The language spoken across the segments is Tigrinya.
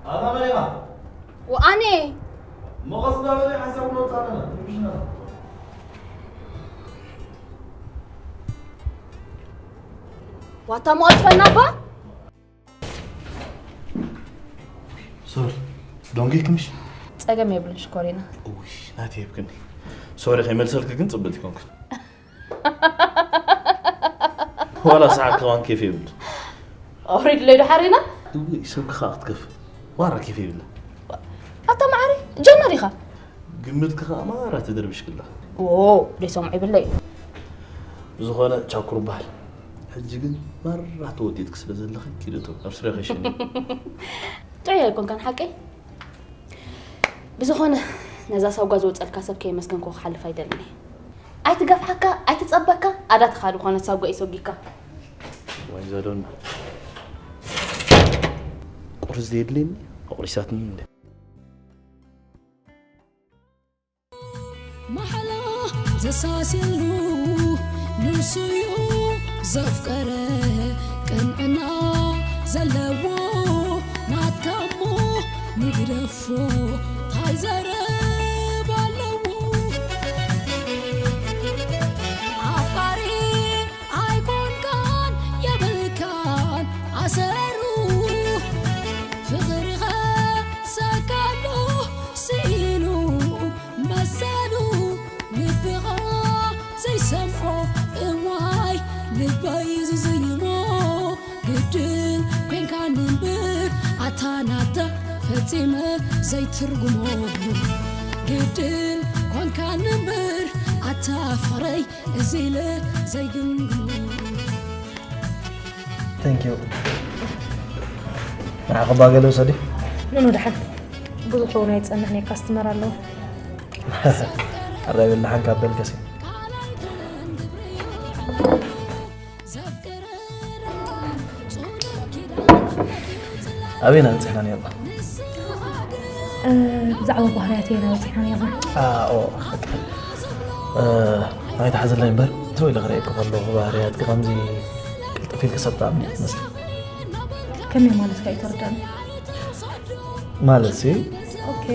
ኣታ መን ኢኻ? ወኣነ። እሞ ቀስ እንዳበለ ሓንሳብ ክንወጽእ ኣለና። ትርብሽና። ዋታ እሞ ቀልጥፈና እባ። ሶሪ፣ ዶንጌ ክምሽ? ጸገም የብሉን ሽኮሪና። እውይ፣ ናተይ የብክኒ። ሶሪ፣ ከይመልሰልኪ ግን ጽብቕቲ ይኮንኩ። ዋላ ሰዓት ከማን ኬፍ የብሉ። ኣውሪድለይ ዶ ሓሪና? እውይ፣ ስምኪ ከኣ ክትከፍ። ዋራ ኬፍ የብላ። ኣታ መዓሪ፣ ጀና ዲኻ? ግምትኪ ከኣ ማራ ትድርብሽ ክላ። ኦ፣ ደይ ሰምዑ ይብለይ። ብዝኾነ ቻኩር በሃል። ሕጂ ግን ማራ ተወጢጥኪ ስለ ዘለኺ ኪድ እቶ ኣብ ስረኺ ሽኒ። ጥዑይ ኣይኮንካን ሓቀይ። ብዝኾነ ነዛ ሳጓ ዝወጸልካ ሰብ ከየመስገንኩ ክሓልፍ ኣይደልን እየ። ኣይትገፍሓካ፣ ኣይትጸበካ፣ ኣዳ ተኻል ዝኾነት ሳጓ እዩ ሰጒካ። ዋይ ዛዶና። ቁርስ ዘየድልየኒ ኣቑሪሳትኒ እንደ። ማሕላ ዘሳስየሉ ንሱዩ ዘፍቀረ ቅንዕና ዘለዎ ናትካሞ ንግደፎ ታይ ዘረባ ኣለዎ ኣፍቃሪ ኣይኮንካን የብልካን ኣሰሩ ፍቕርኸ ሰካሎ ስኢኑ መሰሉ ልብኻ ዘይሰምዖ እዋይ ልበይ ዝዝይሞ ግድል ኮንካኒ እምበር ኣታ ናታ ፈጺመ ዘይትርጉሞ ግድል ኮንካኒ እምበር ኣታ ፍቕረይ እዚ ኢለ ዘይግምግሞ። Thank you። ንዓኺ እባ ገለ ውሰዲ። ኖኖ ደሓን። ብዙሕ እውን ኣይጸንሕን እየ፣ ካስትመር ኣለዎ። ኣራይ በል ደሓን ካብ በልከሲ። ኣበይና በጺሕና ነይርና? ብዛዕባ ባህርያት ኢና በጺሕና ነይርና። ኣዎ። ኣይትሓዝለይ እምበር ትወይለ ክርእየኪ ከለኹ ባህርያትኪ ከምዚ ቅልጥፍ ኢልኪ ሰብ ትኣምኒ ትመስሊ። ከመይ ማለትካ እዩ ተረዳእኒ? ማለትሲ ኦኬ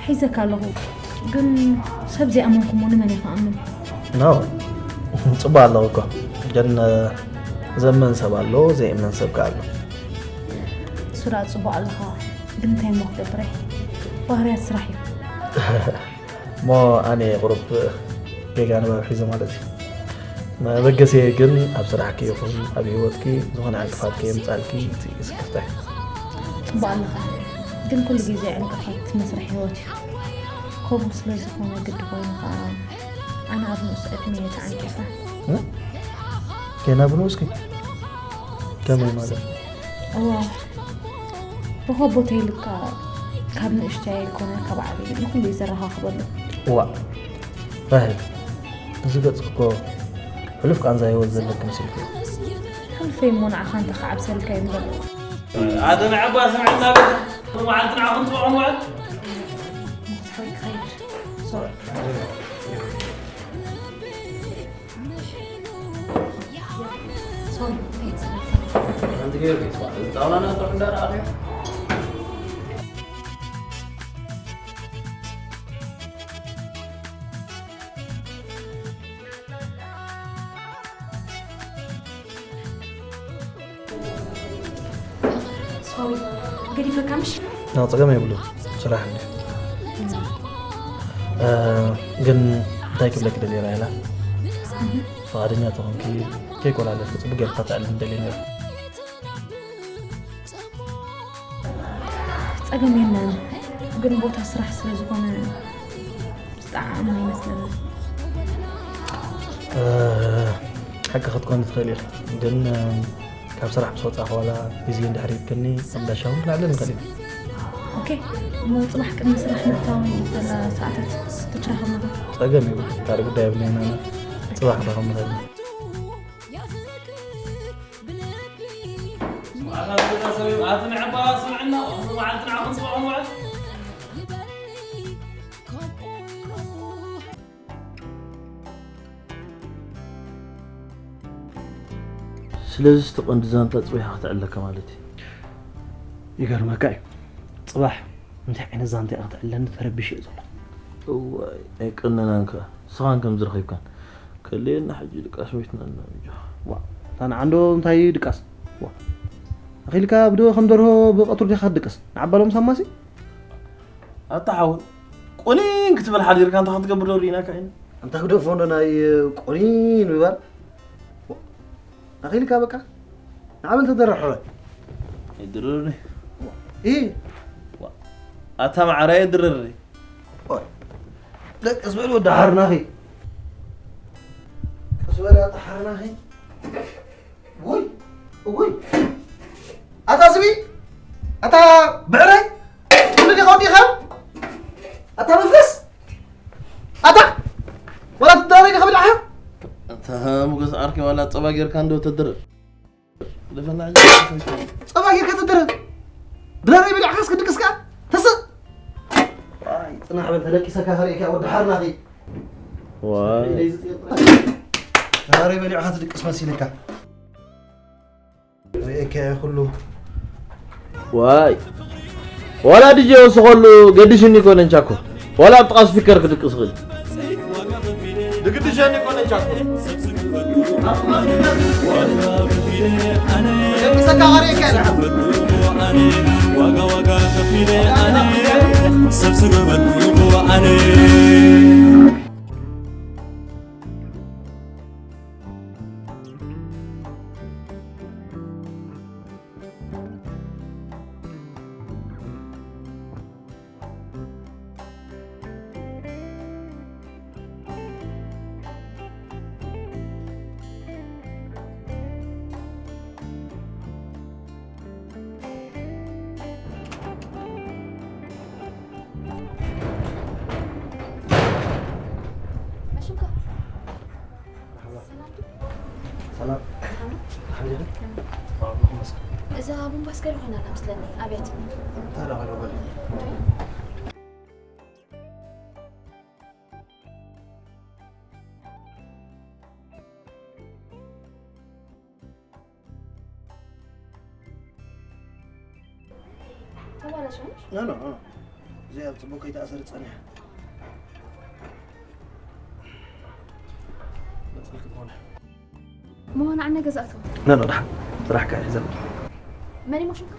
ሒዘካ ኣለኹ ግን ሰብ ዘይኣመንኩሞ ንመን እየ ክኣምን? ኖ ጽቡቕ ኣለኹ እኮ ግን ዘመን ሰብ ኣሎ ዘይእመን ሰብ ከኣ ኣሎ። እሱ ደኣ ጽቡቕ ኣለኻ ግን እንታይ እሞ ክገብረ ባህርያት ስራሕ እዩ። እሞ ኣነ ቁሩብ ጌጋ ንባብ ሒዘ ማለት እዩ። መበገሲየ ግን ኣብ ስራሕኪ ይኹን ኣብ ህይወትኪ ዝኾነ ዕንቅፋት ከየምጻልኪ ትዕግስቲ ክፍታይ። ጽቡቕ ኣለኻ ግን ኩሉ ግዜ ዕንቅፋት መስርሕ ህይወት እዩ። ከምኡ ስለ ዝኾነ ግዲ ኮይኑ ከኣ ኣነ ኣብ ንኡስ ዕድመየ ተዓንቂፈ። ገና ብንኡስኪ? ከመይ ማለት? እዋ ብኸቦተይ ኢልካ ካብ ንእሽተይ ኣይኮነ ካብ ዓብዪ ንኹሉ እዩ ዘረኻኽበሉ። እዋእ ራሄል፣ እዚ ገጽኪ እኮ ሕሉፍ ቃንዛ ህይወት ዘለኪ መሲልኪ እዩ። ሕሉፈይ እሞ ንዓኻ እንተኽዓብሰልካ እዩ እምበር። ኣደን ዓባ ስምዕና በል። መዓልቲ ንዓኹም ጽባሕ መዓልቲ። ሓንቲ ጊዮርጊስ ማለት ጣውላና ጥራሕ እንዳረኣኽዮ። ሶሪ፣ ገዲፈካ ምሽ? ናብ ፀገም የብሉ ስራሕ እንዲ ግን እንታይ ክብለክ ደሊራ ኢላ ፍቓደኛ ተኾንኪ ከይኮላለፍ ፅቡቅ ጌርካ ተዕልም ደሊ ነይሩ። ጸገም የለን፣ ግን ቦታ ስራሕ ስለ ዝኾነ ዝጠዓዓም ኣይመስለንን። ሓቂ ክትኮኒ ትኽእል ኢኺ ግን ካብ ስራሕ ምስ ወፃእኺ ዋላ ግዜ እንድሕር ሂብክኒ ኣብ እንዳሻ እውን ክንዕልል ንኽእል ኢና። ኦኬ፣ እሞ ጽባሕ ቅድሚ ስራሕ ምእታው ዘላ ሰዓታት ትችራኸብና። ጸገም የብሉ፣ ካልእ ጉዳይ የብለይን ኣነ። ጽባሕ ክራኸብ ንኽእል ኢና። ኣታ ዝገዛ ሰብ እዩ ኣቲ ንዕባ ስምዕና እሞ መዓልቲ ንዓኹም ጽባሕ መዓልቲ ስለዚ እቲ ቀንዲ ዛንታ ጽባሕ ክትዕለካ ማለት እዩ። ይገርመካ እዩ ጽባሕ እንታይ ዓይነት ዛንታ እያ ክትዕለኒ ተረቢሽ እየ ዘሎ። እዋይ ኣይቀነናን ከኣ ስኻን ከምዚ ረኺብካን ከልየልና ሕጂ ድቃስ ሞይትና ኣለና እንጃ። ዋ እታ ንዓንዶ እንታይ እዩ ድቃስ? ዋ ኣኺልካ ብድወ ከም ደርሆ ብቐትሩ ዲኻ ትድቅስ? ንዓባሎም ሳማሲ? ኣታ ሓወይ ቁኒን ክትብል ሓዲርካ እንታይ ክትገብር ዶ ርኢናካ ኢና። ኣንታ ግደፎ እንዶ ናይ ቁኒን ምባል ኣኺልካ በቃ ንዓበል ተደረር ሕራይ ኣይድርርኒ ኢ ኣታ ማዕረ የድርርኒ ደቅስ በል ወዲ ሓርናኺ ቅስ በል ኣታ ሓርናኺ ውይ ውይ ኣታ ዝቢ ኣታ ብዕራይ ኩሉ ዲኻ ወዲኻ ኣታ መፍረስ ኣታ ወላ ትዳረይ ዲኻ ብልዓኻ እታ ሞገስ ዓርከይ ዋላ ጸባ ጌርካ እንዶ ተድርር ደፈና ጸባ ጌርካ ተድርር ድራረይ ብልዓኻስ ክድቅስካ ተስእ ጽናሕ በል ተደቂሰካ ከርእየካ ወዲ ሓርናኺ ዋይ ድራረይ በሊዕኻ ትድቅስ መሲልካ ርእየካ እየ ኩሉ ዋይ ዋላ ድጄ ወስኸሉ ገዲሽኒ ይኮነን ቻኮ ዋላ ኣብ ጥቓ ስፒከር ክድቅስ ኽእል ድግድሸኒ ይኮነን ቻኮ ደቂሰካ ቐሪእካ ኢኻ ዋጋ ዋጋ ከፊለ ኣነ ሰብ ስበበሉ ኣነ ሰላም እዛ ቡምባስ ገለ ኮይና ኣላ መስለኒ ኣብያትኒ እንታይ ደኣ ገለ በለ ተባላሽወንሽ ኖ ኖ እዚኣ ኣብ ጽቡቕ ከይተኣሰረ ጸኒሓ መጽልክ ዝኾነ መሆን ኣነ ገዛእቶ ኖ ኖ ደሓን ስራሕካ ሒዘ መን ይሞ ሽምካ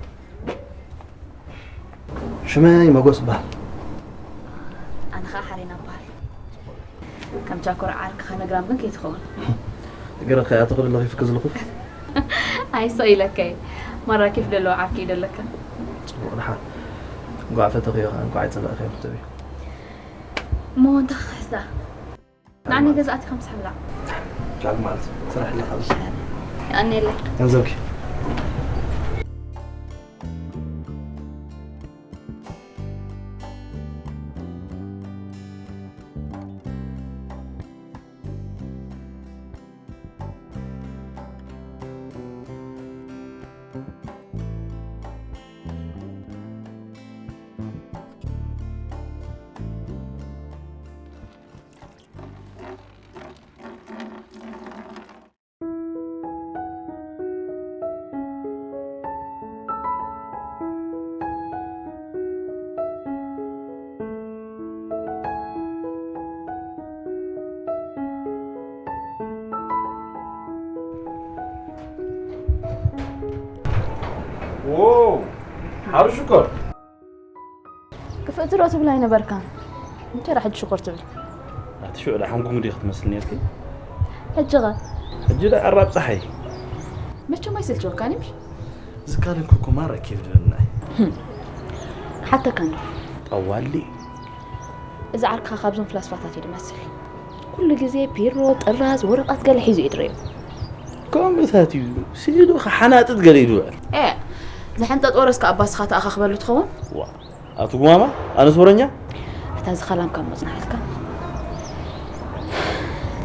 ሽመይ መጎስ ይበሃል ኣነ ኸዓ ሓሬና እበሃል ከም ቻኮር ዓርክኻ ነግራም ግን ከይትኸውን ገረኻ እያ ትኽእል ኣለኺ ፍክ ዝልኹ ኣይሶ ኢለከይ ማራ ኬፍ ደለዎ ዓርኪ እዩ ደለካ ጽቡቕ ደሓን እንኳዕ ፈተኽዮ ከዓ እንኳዕ ኣይጸላእኽዮ ክትብ እዩ እሞ እንታይ ክኽሕስዳ ንዓኒ ገዛእቲ ከም ስሕብላ ቃል ማለት ስራሕ ኣለካ የቀንየለይ ገንዘብኪ ኦ ሓሩ ሽኮር ክፍእቲ ዶ ትብል ኣይነበርካን? እንጀራ ሕጂ ሽኮር ትብል። ኣቲ ሽዑ ደሓንኩም ድዩ ክትመስል ነርኪ? ሕጂ ኸ? ሕጂ ዳ ዕራብ ፀሓይ። መቸም ኣይሰልችወካን እዩ። ዝካልን ኩኩማ ረኪብ ድበልና። ሓተካ እንዶ። ጠዋሊ። እዚ ዓርክኻ ካብዞም ፍላስፋታት እዩ ድመስል። ኩሉ ግዜ ቢሮ፣ ጥራዝ፣ ወረቐት ገለ ሒዙ እዩ ድረዩ። ከምኡታት እዩ። ስኢሉ ሓናጥጥ ገለ እዩ ድውዕል። ኤ፣ ዝሐንጠጥ ወረስ ከኣ ኣባስኻ ተኣኻኽበሉ ትኸውን? ዋ፣ ኣቲ ጉማማ፣ ኣነስ ወረኛ? ኣታ እዚ ኸላምካ እሞ ጽናሕ ኢልካ።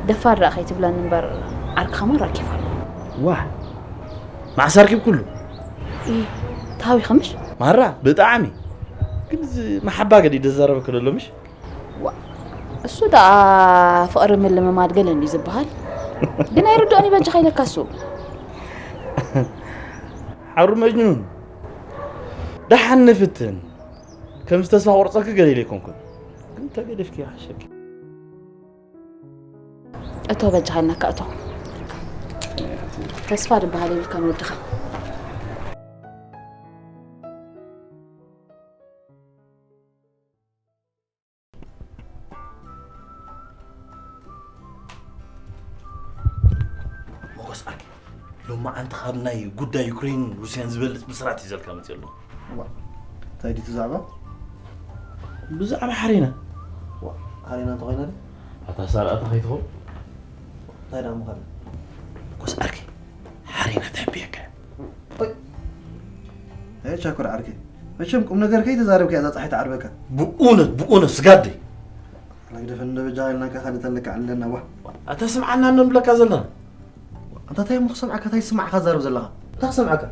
ደፋር ደኣ ከይትብለኒ እምበር ዓርክኻ ማራ ኣኪፋ ኣሎ። ዋ፣ መዓስ ኣርኪብ ኩሉ? ኢ፣ ተሃዊኸ ምሽ? ማራ፣ ብጣዕሚ። ግን እዚ መሓባ ገዲድ ዘዛረበክ ደሎ ምሽ? ዋ፣ እሱ ደኣ ፍቕሪ ምልምማድ ገለ እንድዩ ዝበሃል። ግን ኣይርድኦን እዩ በጃኻ ኢለካ እሱ። ሓሩ መጅኑን። ደሓን ንፍትን። ከምዚ ተስፋ ቆርጸኪ ገለ ኢለ ኣይኮንኩን። ግን ተገደፍኪ ይሓሸኪ። እቶ በጃኻ ኢልናካ እቶ። ተስፋ ድበሃል የብልካን ወድኻ። ሞጎስ ኣኪ፣ ሎማዓንቲ ካብ ናይ ጉዳይ ዩክሬን ሩስያን ዝበልጽ ብስራት እዩ ዘልካ መጽእ ኣለኹ። ዋ፣ እንታይ ድዩ እቲ ዛዕባ? ብዛዕባ ሓሬና። ዋ፣ ሓሬና እንተኾይና ድዩ? ኣታ ሳርኣታ ከይትኸውን? እንታይ ደኣ ምዃኑ? ሞጎስ ኣኪ፣ ሓሬና ተሕብየካ። ኦይ። ኣይ ቻኩር ዓርከይ፣ መቸም ቁም ነገር ከይተዛረብካ እዛ ፀሓይ ትዓርበካ። ብእውነት፣ ብእውነት ስጋደይ። ኣላ ግደፈኒ እንዶ በጃኻ ኢልናካ ካልእ ተለካ ኣለና ዋ። ኣታ ስምዓና እንዶ ንብለካ ዘለና። ኣንታ እንታይ እሞ ክሰምዓካ፣ እንታይ ዝስማዕካ ትዛረብ ዘለኻ? እንታይ ክሰምዓካ?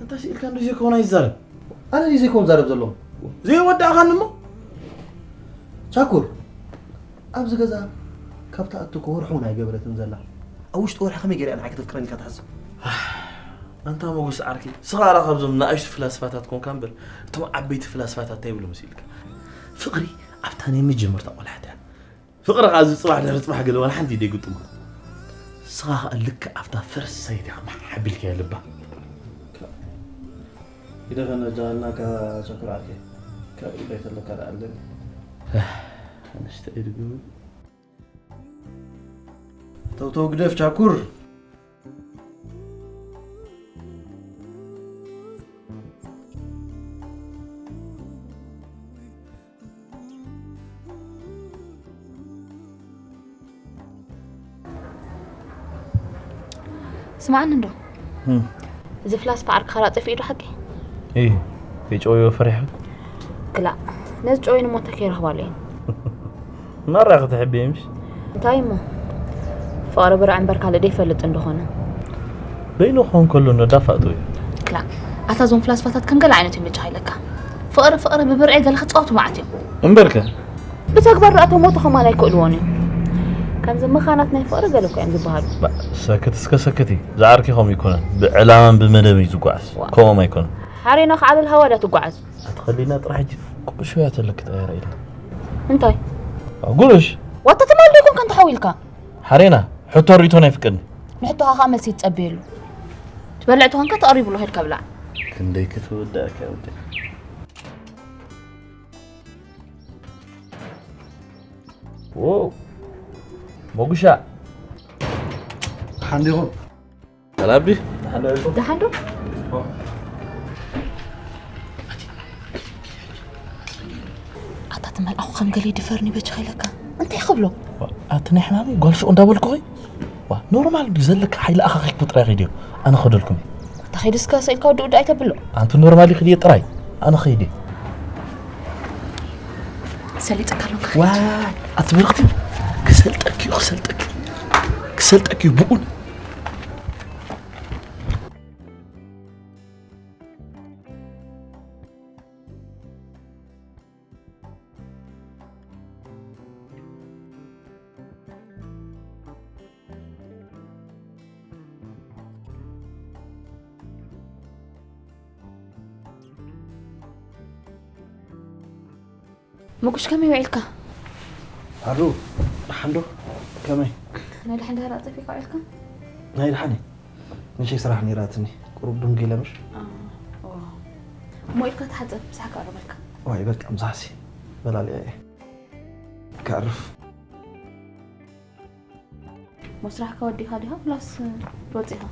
ኣንታ ስኢልካ እንዶ ዘይከውን ኣይዛረብ። ኣነ ድዩ ዘይከውን ዛረብ ዘለኹ? ዘይወዳእኻኒ እሞ? ቻኩር፣ ኣብዚ ገዛ ካብ ትኣቱ ከወርሑ እውን ኣይገበረትን ዘላ። ኣብ ውሽጢ ወርሒ ከመይ ገይራ እያ ንዓይ ከተፍቅረኒ ኢልካ ትሓስብ? ኣንታ ሞጎስ ዓርከይ፣ ስኻ ራ ካብዞም ንኣሽቱ ፍላስፋታት ኮንካ እምበር፣ እቶም ዓበይቲ ፍላስፋታት እንታይ ይብሉ መሲልካ? ፍቕሪ ኣብታ ናይ መጀመርታ ቆልሓት እያ። ፍቕሪ ኸኣ እዚ ጽባሕ ድሕሪ ጽባሕ ገለ ዋላ ሓንቲ ደይግጥሞ። ስኻ ኸኣ ልክዕ ኣብታ ፈረስ ሳይድ ኢኻ ማሕ ሓቢልካያ ልባ። ግደፈና ጃሃልና ካ ቻኩር ዓርከይ። ካብ ኢደይ ተለካ ደኣ ኣለኒ። ኣህ፣ ኣነሽተይ ርግም። ተው ተው ግደፍ ቻኩር። ስምዓኒ እንዶ። እም። እዚ ፍላስፋ ዓርክኻ ጠፊኡ ዶ ሓቂ? እይ፣ ከይጨወዮ ፈሪሕካ? ክላእ፣ ነዚ ጨወይን እሞ እንታይ ከይረኽባሉ እየን? ማራ ክትሕብየ ምሽ? እንታይ እሞ? ፍቕሪ ብርዒ እምበር ካልእ ደይፈልጥ እንደኾነ። በይኑ ክኾን ከሎ እንዶ ዳፋእቱ እዩ። ክላእ፣ ኣታ እዞም ፍላስፋታት ከም ገለ ዓይነት እዮም በጃኻ ኢለካ። ፍቕሪ፣ ፍቕሪ ብብርዒ ገለ ክጻወቱ መዓት እዮም። እምበርከ? ብተግባር ደኣ ተሞቱ ከማን ኣይክእልዎን እዮም። ከምዚ መኻናት ናይ ፍቕሪ ገለ እኮ እዮም ዝበሃሉ። ባ፣ ሰክት እስከ ሰክቲ። ዝዓርኪ ከምኡ ኣይኮነን። ብዕላማን ብመደብን እዩ ዝጓዓዝ። ዋ። ከምኦም ኣይኮነን። ሓሬና ክዓብልልካ ዋላ ትጓዓዝ። ኣትኸሊና ጥራሕ ሕጂ ቁርሽ እያ ተለክ ጠያራ ኢላ። እንታይ? ጉርሽ። ዋታ ትማል ዶ ይኮንካ እንተ ሓዊልካ? ሓሬና፣ ሕቶ ርእይቶን ኣይፍቀድን። ንሕቶኻ ከኣ መልሲ ትጸበየሉ። ትበልዕ ተኾንካ ተቐሪቡ ኣሎ፣ ሄድካ ብላዕ። ክንደይ ክትወዳእካ ወዲ። ዎ፣ ሞጉሻ። ሓንዲኹም። ሰላቢ? ደሓን ዶ? ኣታ እቲ መልኣኹ ከም ገለ ይድፈርኒ በጃኻ ኢለካ። እንታይ ክብሎ? ኣቲ ናይ ሕማመይ ጓል ሹቕ እንዳበልኩኺ? ዋ፣ ኖርማል ድዩ ዘለካ ሓይሊ ኣኻኺብኩ ጥራይ ኸይድዮ። ኣነ ኸደልኩም። ኣታ ኸይዲ እስከ ስኢልካ ወዲ ወዲ ኣይተብሎ። ኣንቲ ኖርማል ይኽድየ ጥራይ። ኣነ ኸይድየ። ሰሊጥካ ኣለካ። ዋ፣ ኣቲ ብርኽቲ ክሰልጠኪ እዩ፣ ክሰልጠኪ። ክሰልጠኪ እዩ ብኡን። ምጉሽ ከመይ ውዒልካ? ኣሩ፣ ደሓን ዶ? ከመይ? ናይ ደሓን ድሃር ኣጸፊካ ውዒልካ? ናይ ደሓን እዩ። ንእሽተይ ስራሕ ነይራትኒ። ቁሩብ ድንጉ ኢለ ምሽ? እሞ ኢድካ ተሓፀብ፣ ምሳሕ ክቐርበልካ። ዋይ በቃ ምሳሕሲ በላልያ እየ። ከዕርፍ። ሞ ስራሕካ ወዲኻ ዲኻ ፕላስ ትወፅእ ኢኻ?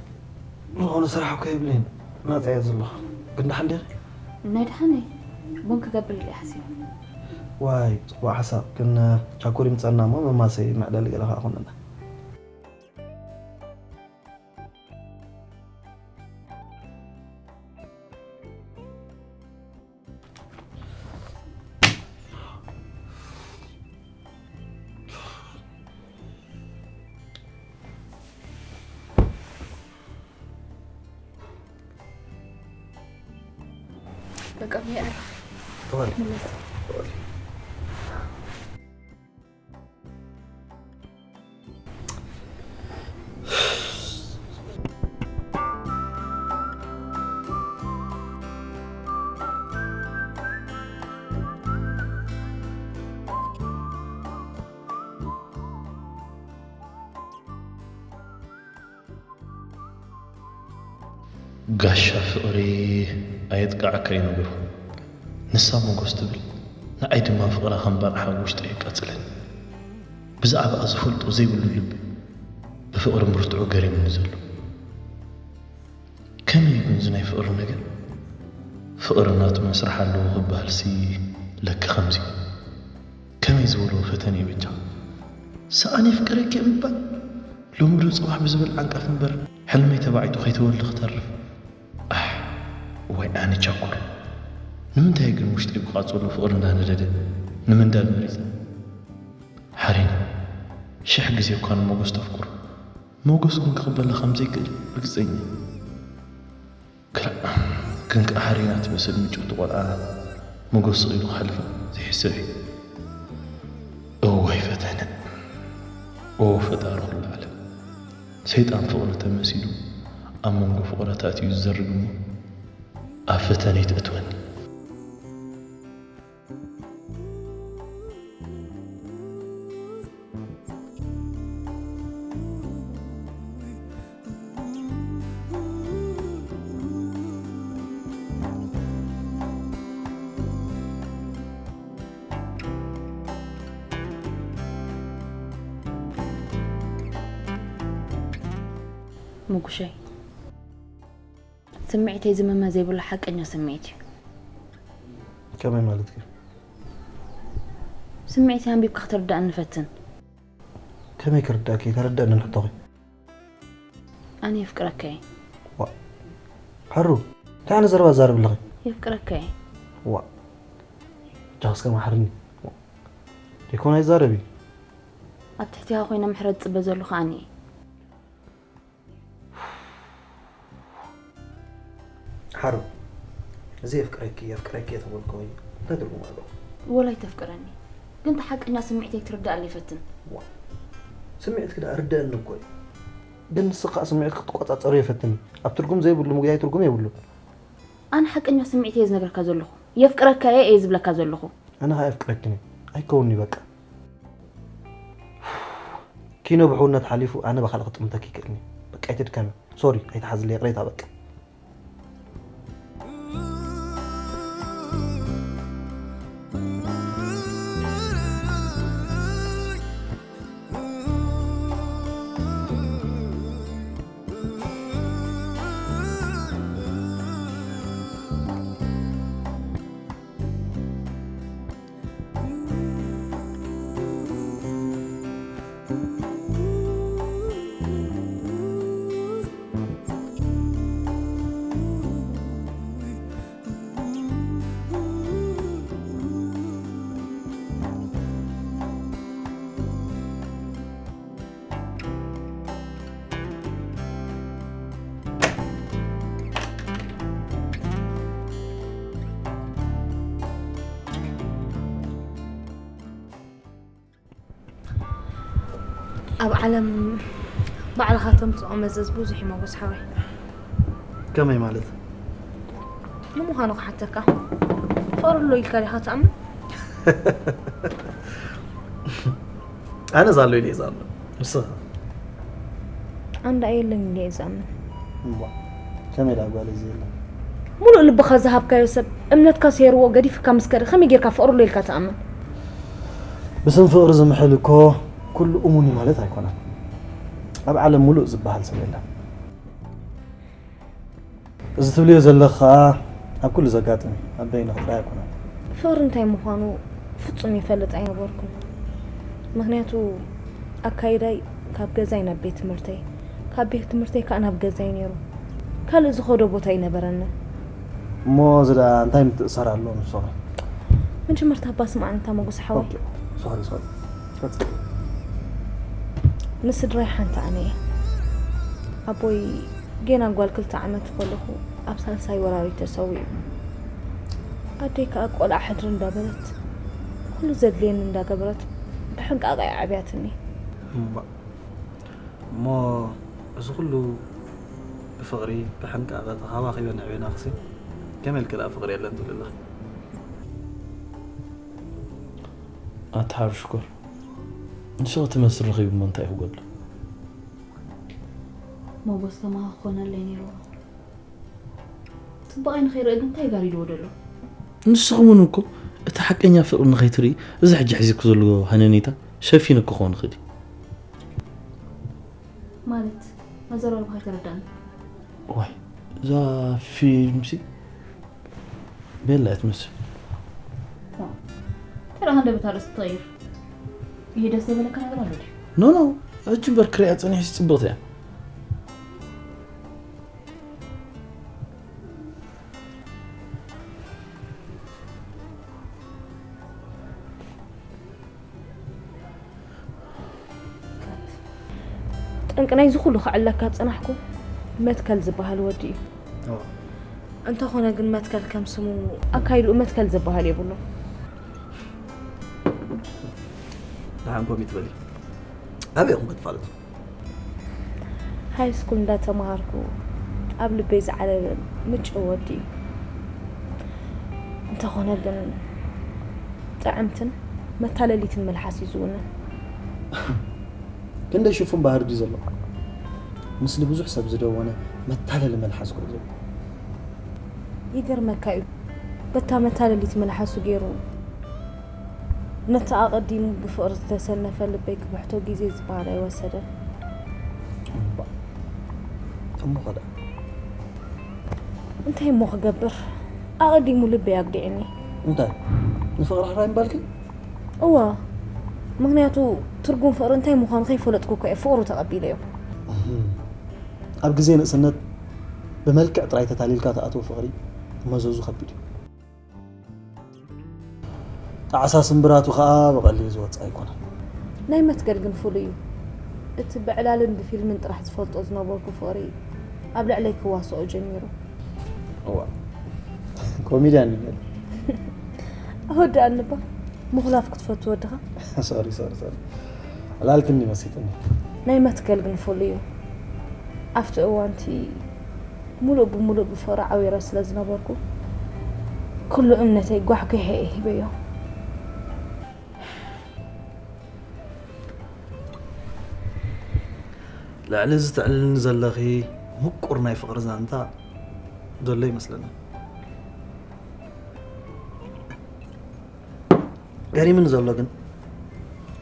ዝኾነ ስራሕ እኮ የብለይን። ናፃ እየ ዘለኹ። ግን ደሓን ዲኺ? ናይ ደሓነይ ቡን ክገብር ኢለ እየ ሓሲበ። ዋይ ፅቡቅ ሓሳብ። ግን ቻኮር ይምፀና እሞ መማሰይ መዕለሊ ገለ ከዓ ኮነና። በቃ ሚያር ተዋል ጋሻ ፍቕሪ ኣየጥቅዓካ እዩ ነገሩ። ንሳ ሞጎስ ትብል፣ ንዓይ ድማ ፍቕራ ከም ባርዕ ሓዊ ውሽጠይ የቃጽለኒ። ብዛዕባኣ ዝፈልጦ ዘይብሉ ልቢ ብፍቕሪ ምርትዑ ገሪሙኒ ዘሎ። ከመይ ግን እዚ ናይ ፍቕሪ ነገር? ፍቕሪ ናቱ መስርሕ ኣለዎ ክበሃልሲ ለካ ከምዚ። ከመይ ዝበልዎ ፈተነ እዩ በጃ። ሰኣን የፍቅረኪ ምባል ሎሚ ዶ ጽባሕ ብዝብል ዓንቃፍ እምበር ሕልመይ ተባዒጡ ከይተወልደ ክተርፍ። ኣሕ፣ ዋይ ኣነ ቻኮር። ንምንታይ ግን ውሽጠይ ብቃጸሎ ፍቕሪ እንዳነደደ ንምንዳድ መሪጸ? ሓሪና ሽሕ ግዜ እኳ ንሞጎስ ተፍቅሮ። ሞጎስ ግን ክቕበላ ከም ዘይክእል ርግጸኛ እየ። ክላእ ግን ከኣ ሓሪና ትመስል ምጭውቲ ቆልዓ ሞጎስ ስቕ ኢሉ ክሓልፋ ዘይሕሰብ እዩ። እዋይ ፈተነ። ኦ ፈጣሪ ኩሉ ዓለም። ሰይጣን ፍቕሪ ተመሲሉ ኣብ መንጎ ፍቑራት ኣትዩ ዝዘርግ እሞ ኣብ ፈተነ ይትእትወኒ። ሙጉሸይ፣ ስምዒተይ ዝምመ ዘይብሉ ሓቀኛ ስምዒት እዩ። ከመይ ማለት እዩ? ስምዒተይ ኣንቢብካ ክትርዳእኒ ፈትን። ከመይ ክርዳእኪ? ተረዳእኒ ሕቶኺ። ኣነ የፍቅረካ እየ። ዋ ሓሩ፣ እንታይ ዓይነት ዘረባ ትዛረቢ ኣለኺ? የፍቅረካ እየ። ዋ ጃኽስ ከማሕርኒ። ደይኮን ኣይዛረቢ። ኣብ ትሕቲኻ ኮይነ ምሕረት ዝፅበ ዘለኹ ኣነ እየ። ሓሩ፣ እዚ የፍቅረኪ የፍቅረኪ እየ ተበልኮ እንታይ ትርጉም ኣለዎ? ወላ ኣይተፍቅረኒ፣ ግን እቲ ሓቀኛ ስምዒተይ ክትርዳእለይ ፈትን። ዋ ስምዒትኪ ደኣ ርደአኒ እኮ እዩ። ግን ንስኻ ስምዒትኪ ክትቆጻጸሩ የፈትን እዩ። ኣብ ትርጉም ዘይብሉ ምግዳይ ትርጉም የብሉን። ኣነ ሓቀኛ ስምዒተይ እየ ዝነግረካ ዘለኹ። የፍቅረካ እየ እየ ዝብለካ ዘለኹ። ኣነ ኸኣ የፍቅረኪ እየ። ኣይከውንኒ በቃ። ኪኖ ብሕውነት ሓሊፉ ኣነ ብኻልእ ክጥምተኪ ይክእልኒ። በቃ ኣይትድከሚ። ሶሪ ኣይትሓዝለይ ይቕሬታ በቃ። ኣብ ዓለም ባዕልኻ ተምፅኦ መዘዝ ብዙሕ እዩ ሞጎስ ሓወይ። ከመይ ማለት? ንምዃኑ ክሓተካ፣ ፍቕሪ ኣሎ ኢልካ ዲኻ ትኣምን? ኣነ ዛሎ ኢለ እየ ዛሎ። ንስኻ? ኣንዳ የለን ኢለ እየ ዝኣምን። እዋ፣ ከመይ ደኣ ጓል እዚ የለን? ሙሉእ ልብኻ ዝሃብካዮ ሰብ እምነትካ ሰይርዎ ገዲፍካ ምስ ከደ ከመይ ጌርካ ፍቕርሉ ኢልካ ትኣምን? ብስም ፍቕሪ ዝምሕል እኮ ኩሉ እሙን እዩ ማለት ኣይኮነን። ኣብ ዓለም ሙሉእ ዝበሃል ሰብ የለን። እዚ ትብልዮ ዘለኽ ኸኣ ኣብ ኩሉ ዘጋጥም እዩ። ኣብ በይንኺ ጥራይ ኣይኮነን። ፍቕሪ እንታይ ምዃኑ ፍጹም ይፈልጥ ኣይነበርኩን። ምኽንያቱ ኣካይዳይ ካብ ገዛይ ናብ ቤት ትምህርተይ፣ ካብ ቤት ትምህርተይ ከኣ ናብ ገዛይ ነይሩ። ካልእ ዝኸዶ ቦታ ኣይነበረንን። እሞ እዚ ደኣ እንታይ ምትእሳር ኣለዎ ንስኺ? መጀመርታ እባ ስምዓኒ እንታ መጉስ ሓወይ። ኦኬ፣ ሶሪ ሶሪ። ቀጽል። ንስድራይ ሓንቲ ኣነ እየ። ኣቦይ ጌና ጓል ክልተ ዓመት ከለኹ ኣብ ሳልሳይ ወራር እዩ ተሰዊኡ። ኣደይ ከኣ ቆልዓ ሕድሪ እንዳበለት ኩሉ ዘድልየኒ እንዳገበረት ብሕንቃቐ እያ ኣዕብያትኒ። እምባእ እሞ እዚ ኩሉ ብፍቕሪ ብሕንቃቐ ተኻባኺበን ኣዕብየናኽሲ ከመይ ኢልኪ ደኣ ፍቕሪ የለን ትብሊ ኣለኺ? ኣታ ሓሩ ሽኮር ንስኺ ትመስል ረኺቡ እሞ እንታይ ክጎድሎ? ሞጎስ ከማኻ ክኾነለይ ነይርዎ። ጽባቐይ ንኸይርኢ ግን እንታይ ጋሪድዎ ደሎ? ንስኺ እውን እኮ እቲ ሓቀኛ ፍቕሪ ንኸይትርኢ እዚ ሕጂ ሒዝኪ ዘለዎ ሃነኔታ ሸፊንኪ ክኾን ይኽእል እዩ። ማለት ኣዘራርባኻ ኣይተረዳእን። ዋይ እዛ ፊልምሲ ቤላ እያ ትመስል። ተራ ሃንደበት ኣርእስቲ ትቐይር። ይሄ ደስ ዘይበለካ ነገር ኣሎ ድዩ? ኖ ኖ ሕጂ እምበር ክሪኣ ጸኒሐ ጽብቕቲ እያ። ጠንቂ ናይዚ ኩሉ ከዕለካ ዝጸናሕኩ መትከል ዝበሃል ወዲ እዩ። እወ። እንተኾነ ግን መትከል ከም ስሙ ኣካይድኡ መትከል ዝበሃል የብሉን። ደሓን ኮም ይትበሊ። ኣበይ ኢኹም ክትፋለጡ? ሃይ ስኩል እንዳተማሃርኩ ኣብ ልበይ ዝዓለበ ምጭው ወዲ እዩ። እንተኾነ ግን ጥዕምትን መታለሊትን መልሓስ እዩ ዝውንን። ክንደይ ሽፉን ባህሪ ድዩ ዘለዎ? ምስሊ ብዙሕ ሰብ ዝደወነ መታለሊ መልሓስ እኮ እዩ ዘለዎ። ይገርመካ እዩ በታ መታለሊት መልሓሱ ገይሩ ነቲ ኣቐዲሙ ብፍቕሪ ዝተሰነፈ ልበይ ክብሕቶ ግዜ ዝበሃል ኣይወሰደን። እምባ እሞ ኸዳ እንታይ እሞ ክገብር ኣቐዲሙ ልበይ ኣጉዲዕኒ። እንታይ ንፍቕሪ ሕራይ ምባልኪ? እዋ ምኽንያቱ ትርጉም ፍቕሪ እንታይ ምዃኑ ከይፈለጥኩ እኮ እየ ፍቕሩ ተቐቢለዮ። ኣብ ግዜ ንእስነት ብመልክዕ ጥራይ ተታሊልካ ትኣትዎ ፍቕሪ መዘዙ ከቢድ እዩ። ጣዕሳ ስምብራቱ ኸኣ ብቐሊል ዝወጽእ ኣይኮነን። ናይ መትከል ግን ፍሉይ እዩ። እቲ ብዕላልን ብፊልምን ጥራሕ ዝፈልጦ ዝነበርኩ ፍቕሪ ኣብ ልዕለይ ክዋስኦ ጀሚሩ። እዋ ኮሜድያን እዩ። ኣወዳእኒ እባ ምኹላፍ ክትፈቱ ወድኻ። ሶሪ ሶሪ ሶሪ ዕላልክኒ መሲጥኒ። ናይ መትከል ግን ፍሉይ እዩ። ኣብቲ እዋንቲ ሙሉእ ብሙሉእ ብፍቕሪ ዓዊረ ስለ ዝነበርኩ ኩሉ እምነተይ ጓሕጒሐ እየ ሂበዮ። ልዕሊ እዚ ተዕልልኒ ዘለኺ ምቁር ናይ ፍቕሪ ዛንታ ዘሎ ይመስለኒ። ገሪምኒ ዘሎ ግን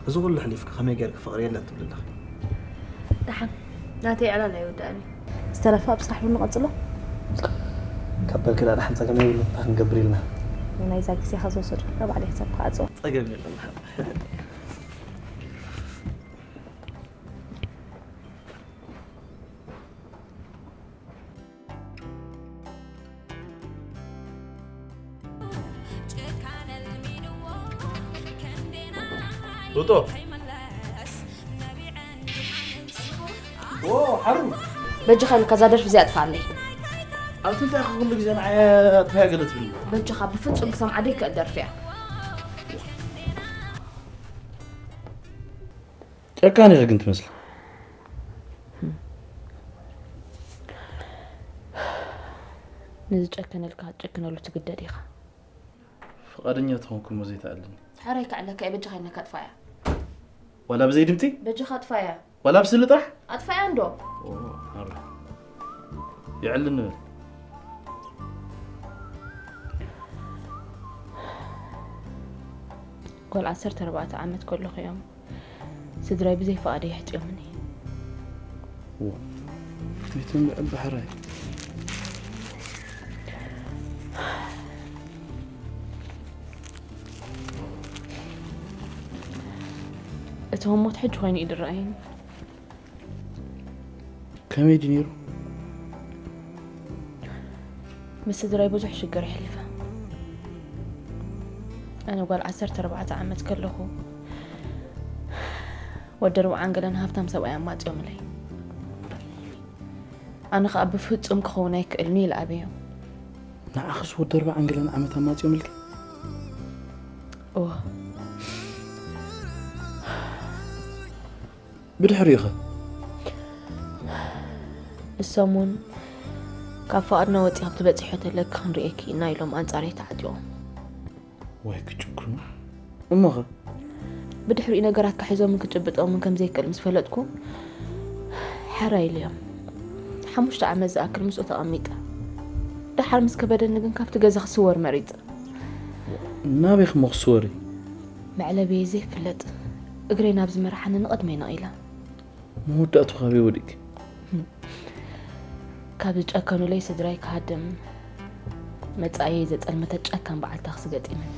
እዚ ኩሉ ኣሕሊፍኪ ከመይ ጌርኪ ፍቕሪ የለን ትብሊ ኣለኺ? ደሓን ናተይ ዕላል ኣይወዳእን እዩ። ዝተረፈ ኣብ ስራሕ ብንቐጽሎ። ካብ በልኪ ደኣ ደሓን ጸገም የብሉን። እንታይ ክንገብር ኢልና? ናይዛ ግዜኻ ዝወሰዱ ንባዕለይ ክሳብ ክዓጽዎ። ጸገም የለን። ሩጦ። ኦ፣ ሓሩ። በጃኻ ኢልካ እዛ ደርፊ እዚኣ ኣጥፍኣለይ። ኣብቲ እንታይ ኢኻ ኩሉ ግዜ ንዓይ ኣጥፍያ ገለ ትብልኒ? በጃኻ ብፍጹም ክሰምዓ ዘይክእል ደርፊ እያ። ጨካን ኢኺ ግን ትመስሊ። ንዝጨከነልካ ክትጭክነሉ ትግደድ ኢኻ። ፍቓደኛ ተኾንኩ እሞ ዘይትኣልኒ። ሓራይ ከዕለካ እየ፣ በጃኻ ኢልካ ኣጥፋያ። ዋላ ብዘይ ድምፂ? በጃኻ ኣጥፋያ። ዋላ ብስእሊ ጥራሕ? ኣጥፋያ እንዶ። ኦ፣ ሓራይ። ይዕል ንብል። ጓል ዓሰርተ ኣርባዕተ ዓመት ከለኹ እዮም ስድራይ ብዘይ ፍቓደይ ኣሕጺኦምኒ። ዋ፣ ቤቶም ልዕል ባሕራይ። እቲ ህሞት ሕጂ ኮይኑ እዩ ዝረኣየኒ። ከመይ ድዩ ነይሩ? ምስ ስድራይ ብዙሕ ሽግር የሕሊፈ። ኣነ ጓል ዓሰርተ ኣርባዕተ ዓመት ከለኹ ወዲ ኣርብዓን ገለን ሃብታም ሰብኣይ ኣማጺኦምለይ። ኣነ ኸኣ ብፍጹም ክኸውን ኣይክእልን ኢለ ኣበዮ። ንዓኽስ ወዲ ኣርብዓን ገለን ዓመት ኣማጺኦምልኪ? እወ። ብድሕሪኡ ኸ? ንሶም እውን ካብ ፍቓድና ወጺኻ ክትበጽሒ ተለኪ ክንርእየኪ ኢና ኢሎም ኣንጻረይ ተዓጢቖም። ዋይ ክጭክኑ። እሞኸ? ብድሕሪኡ ነገራትካ ሒዞምን ክጭብጦምን ከም ዘይክእል ምስ ፈለጥኩ፣ ሕራይ ኢለዮም። ሓሙሽተ ዓመት ዝኣክል ምስኡ ተቐሚጠ። ደሓር ምስ ከበደኒ ግን ካብቲ ገዛ ክስወር መሪጸ። ናበይ ክሞ ክስወሪ? መዕለበየ ዘይፍለጥ እግረይ ናብ ዝመርሓኒ ንቕድመይ ነቒለ። መወዳእቱ ካበይ ወዲቂ? ካብ ዝጨከኑለይ ስድራይ ክሃድም መጻኢየይ ዘጸልመተ ጨካን በዓል ታክሲ ገጢመኒ።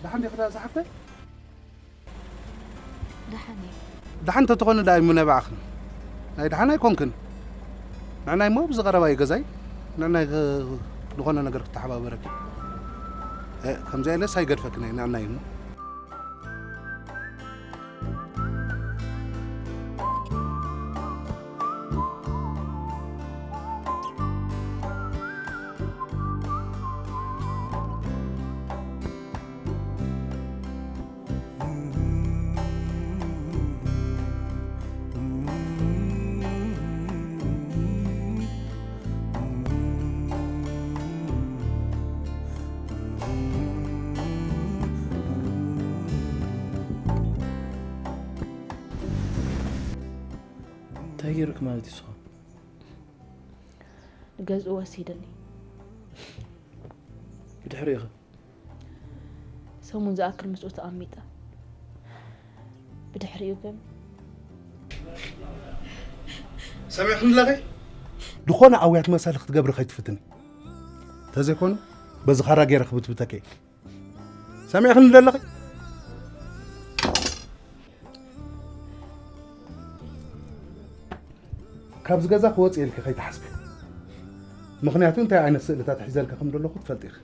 ደሓን ዲኺ ዳ ዝሓፍተይ? ደሓን እየ። ደሓን እንተትኾኒ ደኣ እሞ ናይ ብኣኽን። ናይ ደሓን ኣይኮንክን። ንዕናይ እሞ ኣብዚ ቀረባ እዩ ገዛይ። ንዕናይ ክ-፣ ዝኾነ ነገር ክተሓባበረኪ። እ፣ ከምዚኣ ኢለስ ኣይገድፈክን እየ፣ ንዕናይ እሞ። እንታይ ገይሩክ ማለት እዩ ንስኻ? ንገዝኡ ወሲድኒ። ብድሕሪኡ ኸ? ሰሙን ዝኣክል ምስኡ ተቐሚጠ። ብድሕሪኡ ግን ሰሚዕክኒ ኣለኺ? ዝኾነ ኣውያት መሳሊ ክትገብሪ ከይትፍትኒ። እንተዘይኮነ በዚ ኻራ ገይረ ክብትብተኪ እየ። ሰሚዕክኒ ዶ ኣለኺ? ካብዚ ገዛ ክወጽእ ኢልኪ ከይትሓስቢ። ምኽንያቱ እንታይ ዓይነት ስእልታት ሒዘልኪ ከም ዘለኹ ትፈልጢ ኢኺ።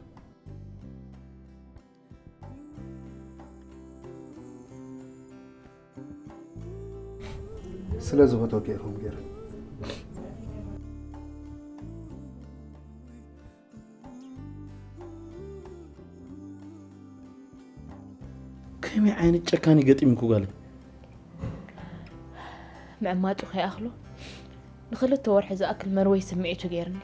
ስለ ዝፈትወኪ እየ ከምኡ ገይረ። ከመይ ዓይነት ጨካኒ ገጢሙኪ ጓለይ? ምዕማጡ ከይኣኽሎ ንኽልተ ወርሒ ዝኣክል መርወይ ስምዒቱ ገይርኒ።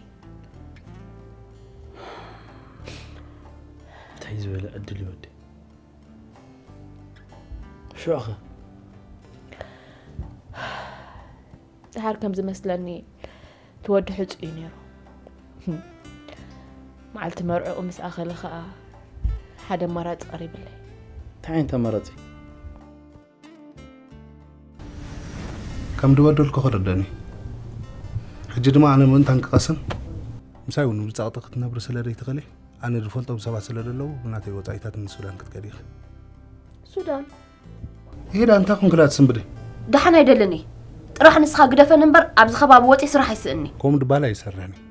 እንታይ ዝበለ ዕድል እዩ ወደይ። ሽዑ ኸ? ደሓር ከም ዝመስለኒ እቲ ወዲ ሕጹይ እዩ ነይሩ። መዓልቲ መርዕኡ ምስ ኣኸለ ኸኣ ሓደ ኣማራጺ ቀሪብለይ። እንታይ ዓይነት ኣማራጺ? ከም ዝበደልኩ ክርደኒ። ሕጂ ድማ ኣነ ምእንታን ክቐስን ምሳይ እውን ብጸቕጢ ክትነብሪ ስለ ዘይትኽእሊ፣ ኣነ ዝፈልጦም ሰባት ስለ ዘለዉ፣ ብናተይ ወጻኢታት ንሱዳን ክትከዲ ኢኺ። ሱዳን? ይሄዳ እንታይ ኮንክላ ትስንብዲ? ደሓን ኣይደልን እየ። ጥራሕ ንስኻ ግደፈኒ እምበር ኣብዚ ከባቢ ወጺ ስራሕ ኣይስእኒ። ከምኡ ድባል ኣይሰርሕን እየ።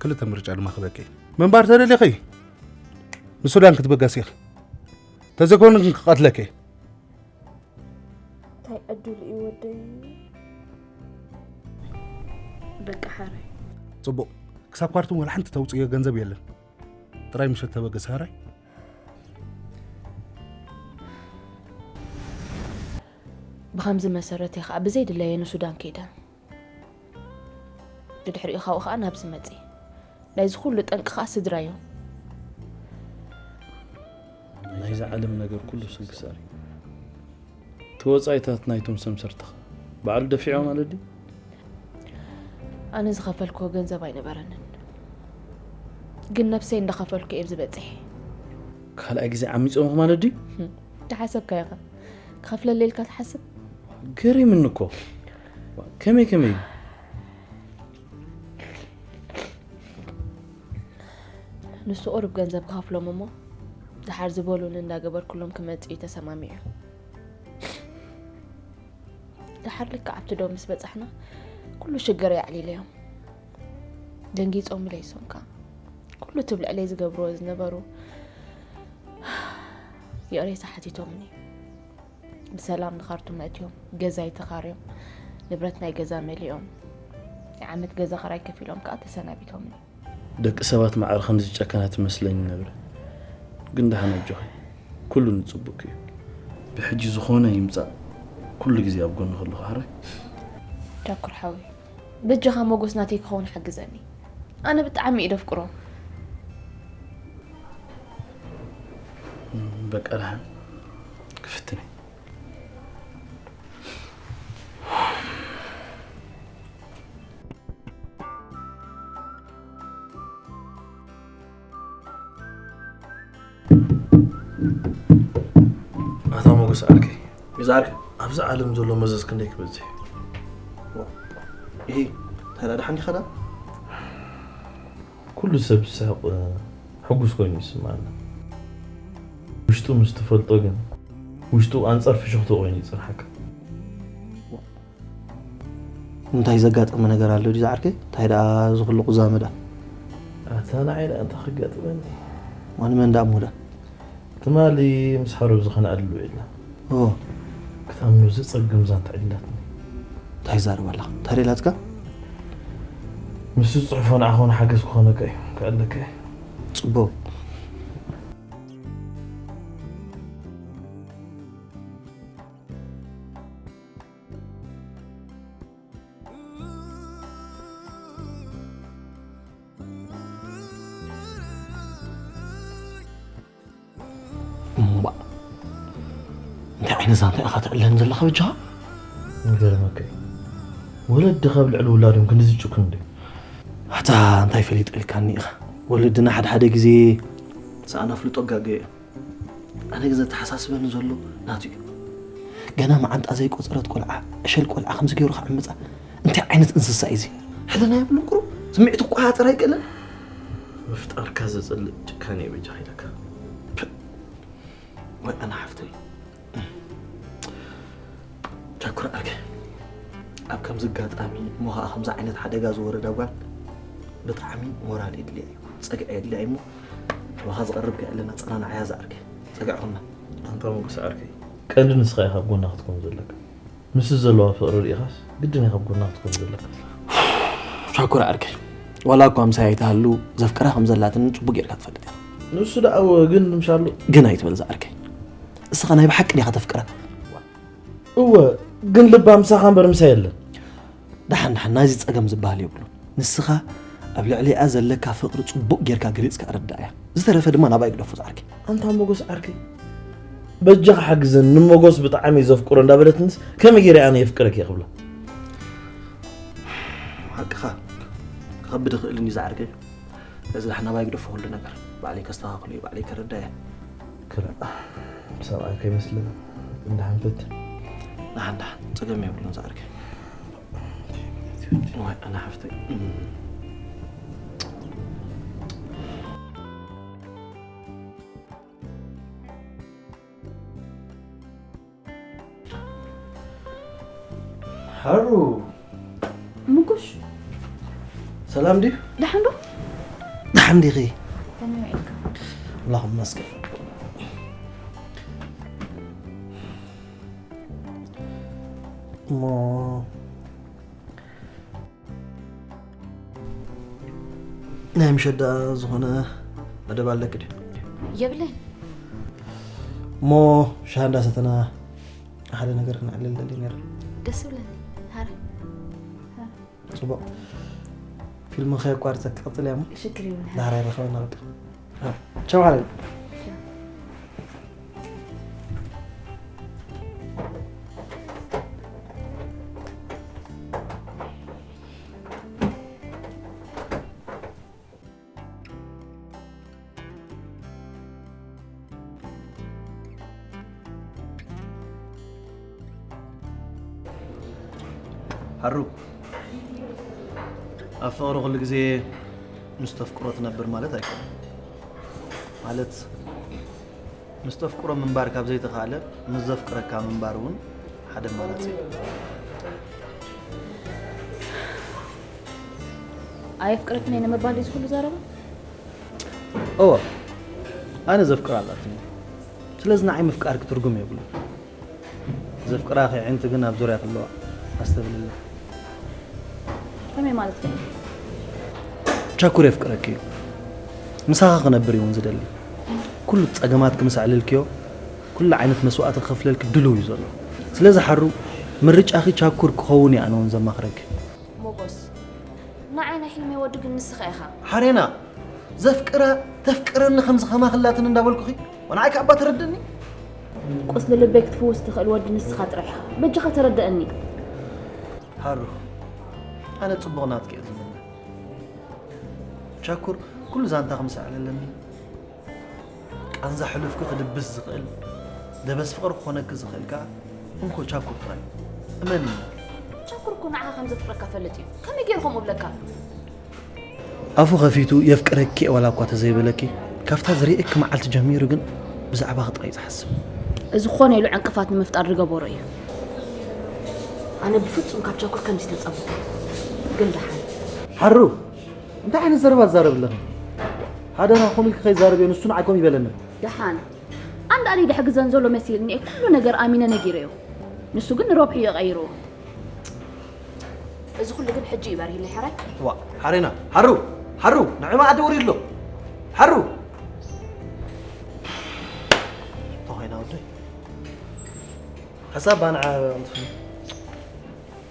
ክልተ ምርጫ ድማ ክበኪ። ምንባር ተደሊኺ ንሱዳን ክትበገሲ ኢኺ። ተዘኮነ ግን ክቐትለክ እየ። እንታይ ዕድል እዩ ወደይ። በቃ ሓራይ። ጽቡቕ፣ ክሳብ ካርቱም ዋላ ሓንቲ ተውፅዮ ገንዘብ የለን። ጥራይ ምሸት ተበገስ ሓራይ። ብኸምዚ መሰረት እየ ከዓ ብዘይድለየ ንሱዳን ከይደ። ብድሕሪኡ ካብኡ ከዓ ናብዚ መፅእ። ናይዚ ኩሉ ጠንቂ ከዓ ስድራ እዮም። ናይዛ ዓለም ነገር ኩሉ ስንክሳር እዩ። እቲ ወፃኢታት ናይቶም ሰምሰርትኻ ባዕሉ ደፊዖ ማለት ድዩ? ኣነ ዝኸፈልክዎ ገንዘብ ኣይነበረንን፣ ግን ነብሰይ እንዳኸፈልኩ እየ ኣብዚ በፂሐ። ካልኣይ ግዜ ዓሚፆምኽ ማለት ድዩ? ዝሓሰብካዮ ኸ ክኸፍለለይ ኢልካ ትሓስብ? ገሪምኒ እኮ። ከመይ ከመይ እዩ? ንሱ ቁሩብ ገንዘብ ክኸፍሎም እሞ ድሓር ዝበሉኒ እንዳገበርኩሎም ክመፅእ እዩ ተሰማሚዑ። ድሓር ልክዕ ኣብቲ ዶ ምስ በፃሕና ኩሉ ሽገረይ ኣዕሊለዮም። ደንጊፆም ኢለይሶም ከዓ ኩሉ እቲ ኣብ ልዕለይ ዝገብርዎ ዝነበሩ ይቕሬታ ሓቲቶምኒ። ብሰላም ንኻርቱም መእትዮም፣ ገዛይ ተኻርዮም፣ ንብረት ናይ ገዛ መሊኦም፣ ናይ ዓመት ገዛ ኽራይ ከፊሎም ከዓ ተሰናቢቶምኒ። ደቂ ሰባት ማዕረ ከምዚ ጨካናት ትመስለኒ ነብረ። ግን ደሓን ኣጆኺ፣ ኩሉ ንፅቡቅ እዩ። ብሕጂ ዝኾነ ይምፃእ ኩሉ ግዜ ኣብ ጎንኺ ኣለኹ ሓራይ። ጃኩር ሓወይ፣ በጃኻ ሞጎስ ናተይ ክኸውን ሓግዘኒ። ኣነ ብጣዕሚ እየ ደፍቅሮ። በቃ ደሓን ክፍትን እየ። ኣታ ሞጎስ ዓርከይ፣ ይዛርክ። ኣብዚ ዓለም ዘሎ መዘዝ ክንደይ ክበዝሕ እዩ? ይሄ ታዲያ ደሓን ዲኻ ደኣ? ኩሉ ሰብ ዝስሕቕ ሕጉስ ኮይኑ ይስምዓና። ውሽጡ ምስ ትፈልጦ ግን ውሽጡ ኣንጻር ፍሽኽትኡ ኮይኑ ይጽንሓካ። እንታይ ዘጋጠመ ነገር ኣሎ ድዩ ዝዓርከይ? እንታይ ደኣ እዚ ኩሉ ቁዛመ ደኣ? ኣታ ንዓይ ደኣ እንታይ ከጋጥመኒ? ማን መን ደኣ እሞ ደኣ? ትማሊ ምስ ሓሮብ ዝኾነ ኣድልዎ የላ። ኦ። ክታምኖ ዘጸግም ዛንታ ዕላትኒ። እንታይ ዛረብ ኣለኻ? እንታይ ደኣ ኢላትካ? ምስ ጽሑፎ ንዓኻ ውን ሓገዝ ክኾነካ እዩ። ክዕለካ እየ። ጽቡቕ። እምባእ፣ እንታይ ዓይነት ዛንታ ኢኻ ትዕለኒ ዘለኻ በጃኻ? ይገርመካ እዩ። ወለዲ ካብ ልዕሊ ውላዶም ክንድዚ ጭኩን ድዮም? ኣታ እንታይ ፈሊጠልካኒ ኢኻ? ወለድና ሓደ ሓደ ግዜ ሰኣን ኣፍልጦ ኣጋግዮ እዮም። ኣነ ግን ዘተሓሳስበኒ ዘሎ ናቱ እዩ። ገና መዓንጣ ዘይቆጸረት ቆልዓ፣ ዕሸል ቆልዓ ከምዚ ገይሩ ክዕምጻ እንታይ ዓይነት እንስሳ እዩ እዚ? ሕልና የብሉን ቁሩብ ስምዒቱ ክቆጻጸር ኣይክእልን? ምፍጣርካ ዘጽልእ ጭካኔ እዩ በጃኻ ኢለካ። ወይ ኣነ ሓፍተይ ጃኩር ዓርከይ፣ ኣብ ከምዚ ኣጋጣሚ እሞ ኸዓ ከምዚ ዓይነት ሓደጋ ዝወረዳ ጓል ብጣዕሚ ሞራል የድልያ እዩ፣ ጸግዒ የድልያ እዩ እሞ ካባኻ ዝቐርብ ከይኣለና ኣጸናንዓያ እዛ ዓርከይ፣ ጸግዒ ኩና። ኣንታ ሞጎስ ዓርከይ፣ ቀንዲ ንስኻ ኢኻ ኣብ ጎና ክትከውን ዘለካ። ምስዚ ዘለዋ ፍቕሪ ርኢኻስ ግድን ኢኻ ኣብ ጎና ክትከውን ዘለካ። ጃኩር ዓርከይ፣ ዋላ እኳ ምሳይ ኣይትሃሉ፣ ዘፍቅራ ከም ዘላትኒ ጽቡቕ ጌርካ ትፈልጥ ኢኻ። ንሱ ደኣ እወ፣ ግን ምሻሉ። ግን ኣይትበል ዝዓርከይ። እስኻ ናይ ብሓቂ ዲኻ ተፍቅራ? እወ፣ ግን ልባ ምሳኻ እምበር ምሳይ የለን። ደሓን ደሓን፣ ናይዚ ጸገም ዝበሃል የብሉን። ንስኻ ኣብ ልዕሊኣ ዘለካ ፍቕሪ ጽቡቕ ጌርካ ገሊጽካ ኣረድኣያ። ዝተረፈ ድማ ናባይ ግደፎ ዝዓርከይ። ኣንታ ሞጎስ ዓርከይ፣ በጃኻ ሓግዘኒ፣ ንሞጎስ ብጣዕሚ እየ ዘፍቅሮ እንዳበለትንስ ከመይ ገይረ ኣነ የፍቅረኪ እየ ክብላ? ሓቅኻ፣ ክኸብድ ይኽእልን እዩ ዝዓርከይ። እዚ ደሓን ናባይ ግደፎ ኩሉ ነገር። ባዕለይ ከስተኻኽሎ እየ፣ ባዕለይ ከረዳ እየ። ክላ፣ ሰብኣይ ከይመስለኒ። እንዳሓንፈት። ደሓን ደሓን፣ ጸገም የብሉን ዝዓርከይ። ዋይ፣ ኣነ ሓፍተይ። ሓሩ። ምጉሽ። ሰላም ድዩ? ደሓን ዶ? ደሓን ዲኺ? ከመይ ውዒልካ? ኣምላኽ ይመስገን። እሞ ናይ ምሸት ደኣ ዝኾነ መደብ ኣለኪ ድዩ? የብለይን። እሞ ሻሂ እንዳሰተና ሓደ ነገር ክነዕልል ደልየ ነይረ። ደስ ይብለኒ። ሃረ። ጽቡቕ። ፊልም ከየቋርጸ ክቐጽል እያ እሞ ሽግር ይብለኒ። ዳሕራ ይረኸበና በቃ። ቻው ሓለል። ሓሩ፣ ኣብ ፍቕሪ ኩሉ ግዜ ምስ ተፍቅሮ ትነብር ማለት ኣይኮነን። ማለት ምስ ተፍቅሮ ምንባር ካብ ዘይተኻእለ ምስ ዘፍቅረካ ምንባር እውን ሓደ ኣማራፂ እዩ። ኣየፍቅረክን እየ ንምባል ድዩ እዚ ኩሉ ዘረባ? እወ፣ ኣነ ዘፍቅራ ኣላትኒ። ስለዚ ንዓይ ምፍቃርኪ ትርጉም የብሉን። ዘፍቅራኺ ኣዒንቲ ግን ኣብ ዙርያ ክለዋ ኣስተብልላ። ከመይ ማለት ከ? ቻኩር የፍቅረኪ እዩ። ምሳኺ ክነብር እዩ እውን ዝደሊ። ኩሉ ጸገማትኪ ምስ ኣዕለልክዮ፣ ኩሉ ዓይነት መስዋእቲ ክኸፍለልኪ ድሉው እዩ ዘሎ። ስለዚ ሓሩ፣ ምርጫኺ ቻኩር ክኸውን እየ ኣነ እውን ዘማኽረኪ። ሞጎስ፣ ንዓይ ናይ ሕልመይ ወዲ ግን ንስኻ ኢኻ። ሓሬና፣ ዘፍቅራ ተፍቅረኒ ከምዚ ከማኽላትን እንዳበልኩኺ፣ ወንዓይ ከኣባ ተረድእኒ። ቁስሊ ልበይ ክትፍውስ ትኽእል ወዲ ንስኻ ጥራሕ ኢኻ። በጃኻ ተረድኣኒ። ሓሩ፣ ኣነ ጽቡቕ ናትኪ እየ ዝምነ። ቻኩር ኩሉ ዛንታ ክምስኣለለኒ፣ ቃንዛ ሕሉፍኪ ክድብስ ዝኽእል ደበስ ፍቕሪ ክኾነኪ ዝኽእል ከኣ እንኮ ቻኩር ጥራይ። እመኒ። ቻኩር እኮ ንዓኻ ከም ዘፍቅረካ ፈልጥ እዩ። ከመይ ገይሩ ከምኡ ብለካ? ኣፉ ከፊቱ የፍቅረኪ እየ ዋላ እኳ ተዘይበለኪ፣ ካብታ ዝርእየኪ መዓልቲ ጀሚሩ ግን ብዛዕባኺ ጥራይ እዩ ዝሓስብ። እዚ ኮነ ኢሉ ዕንቅፋት ንምፍጣር ዝገበሮ እዩ። ኣነ ብፍጹም ካብ ቻኩር ከምዚ ተጸብኩ። ግን ደሓን። ሓሩ፣ እንታይ ዓይነት ዘረባ ትዛረብ ኣለኺ? ሓደ ናኹም ኢልኪ ከይዛረብ እየ፣ ንሱ ንዓይ ከምኡ ይበለኒ። ደሓን። ኣንዳ ኣደይ ድሕግዘን ዘሎ መሲልኒ እየ ኩሉ ነገር ኣሚነ ነጊረዮ። ንሱ ግን ንረብሑ እዩ ቀይርዎ። እዚ ኩሉ ግን ሕጂ እዩ በሪህለይ፣ ሕራይ? ዋ፣ ሓሬና፣ ሓሩ፣ ሓሩ፣ ንዕማ ኣደ ወሪድሎ። ሓሩ። ተኾይና ወደይ። ሓሳብ ባንዓ እንትኾን።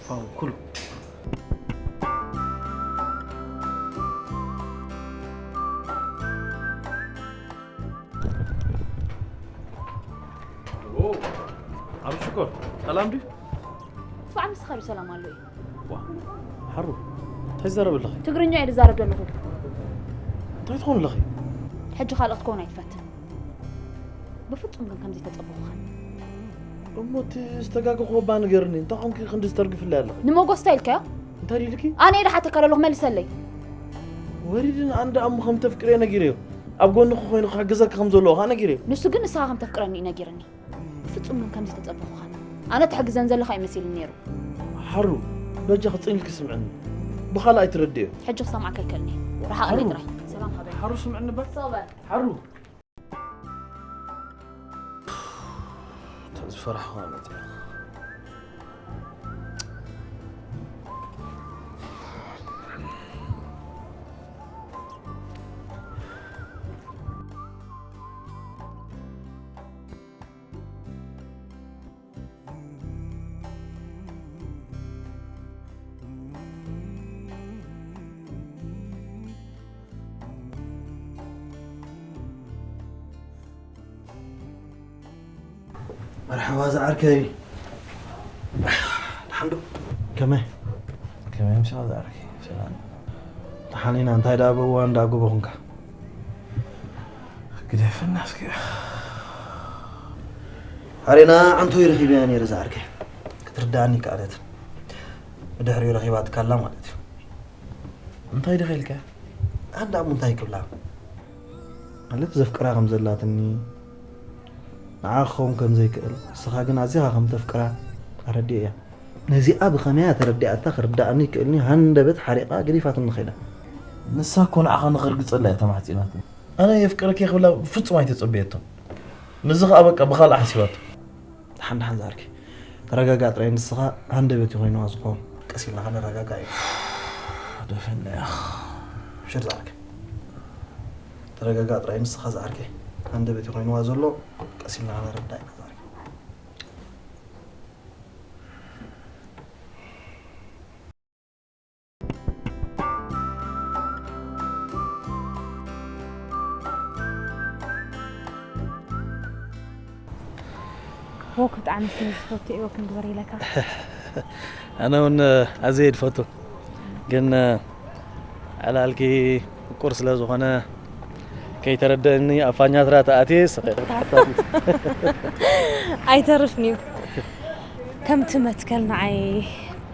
ፋው፣ ኩሉ። ኦ፣ ዓብዱ ሽኮር፣ ሰላም ድዩ? ብጣዕሚ ንስኻ ዶ ሰላም ኣሎ እዩ? ዋ፣ ሓሩ፣ እንታይ ትዛረብ ኣለኺ? ትግርኛ እየ ዝዛረብ ዘለኹ። እንታይ ትኾን ኣለኺ? ሕጂ ካልእ ክትከውን ኣይትፈትን። ብፍጹም ግን ከምዚ ተጸበኹኻን። እሞ እቲ ዝተጋገኹ እባ ንገርኒ፣ እንታይ ኾንኪ ክንዲ ዝተርግፍለይ ኣለኺ? ንመጎስ እንታይ ኢልካዮ? እንታይ ኢልኪ? ኣነ እየ ዝሓተካ ዘለኹ፣ መልሰለይ። ወሪድን ኣንዳ ኣሙ ከም ተፍቅርዮ ነጊረዮ። ኣብ ጎንኺ ኮይኑ ክሕግዘኪ ከም ዘለዎ ኸዓ ነጊረዮ። ንሱ ግን ንስኻ ከም ተፍቅረኒ እዩ ነጊርኒ። ብፍጹም ግን ከምዚ ተጸበኹኻን። ኣነ ትሕግዘን ዘለኻ እዩ መሲልኒ ነይሩ። ሓሩ፣ በጃኺ ጽን ኢልኪ ስምዕኒ። ብኻልእ ኣይትረድእዮ። ሕጂ ክሰምዓካ ኣይክእልን እየ። ርሓቐለይ ጥራይ። ሰላም ሃበይ። ሓሩ ስምዕኒ እባ። ሶበ። ሓሩ። እታ ዝፈራሕኹዋ መጺኣ። መርሓባ ዝዓርከይ። ደሓን ዶ? ከመይ? ከመይ ምሻ ዝዓርከይ? ሰላም። ደሓን ኢና፣ እንታይ ደኣ ብእዋን ደኣ ጎቦ ኹንካ? ግደፈና እስኪ። ሓሬና ዓንቶይ ረኺበያ ነይረ ዝዓርከይ። ክትርድኣኒ ከኣለትን። ብድሕሪኡ ረኺባትካ ኣላ ማለት እዩ። እንታይ ድኺ ኢልካ? ኣንዳ እሞ እንታይ ክብላ? ማለት ዘፍቅራ ከም ዘላትኒ፣ ንዓ ክኸውን ከም ዘይክእል፣ ንስኻ ግን ኣዚኻ ከም ተፍቅራ ኣረዲኤያ። ነዚኣ ብኸመይ እያ ተረዲኣታ ክርድኣኒ ይክእልኒ፣ ሃንደበት ሓሪቓ ገዲፋትኒ ኸይዳ። ንሳ እኮ ንዓኻ ንኸርግጸላ እያ ተማሕጺናትኒ። ኣነ የፍቅረኪ ክብላ ብፍጹም ኣይተጸበየቶን። ነዚ ኸኣ በቃ ብኻልእ ሓሲባቶ። ደሓን ደሓን ዝዓርከይ። እታ ተረጋጋእ ጥራይ፣ ንስኻ ሃንደበት እዩ ኮይንዋ ዝኸውን። ቀስ ኢልና ከነረጋጋእ እዩ። ደፈና ኢኻ። ሽር ዝዓርከይ። ተረጋጋእ ጥራይ፣ ንስኻ ዝዓርከይ። ሃንደበት እዩ ኮይንዋ ዘሎ። ቀስ ኢልና ከነረዳእ ኢና ዝዓርከይ። ወክ ብጣዕሚ ስለ ዝፈቱ እየ ወክ ንግበር ኢለካ። ኣነ እውን ኣዝየ ድፈቱ፣ ግን ዕላልኪ ምቁር ስለ ዝኾነ ከይተረደእኒ ኣብ ፋኛትራ ተኣትየ ስቐ ክትሓታት ኣይተርፍን እዩ። ከምቲ መትከል ንዓይ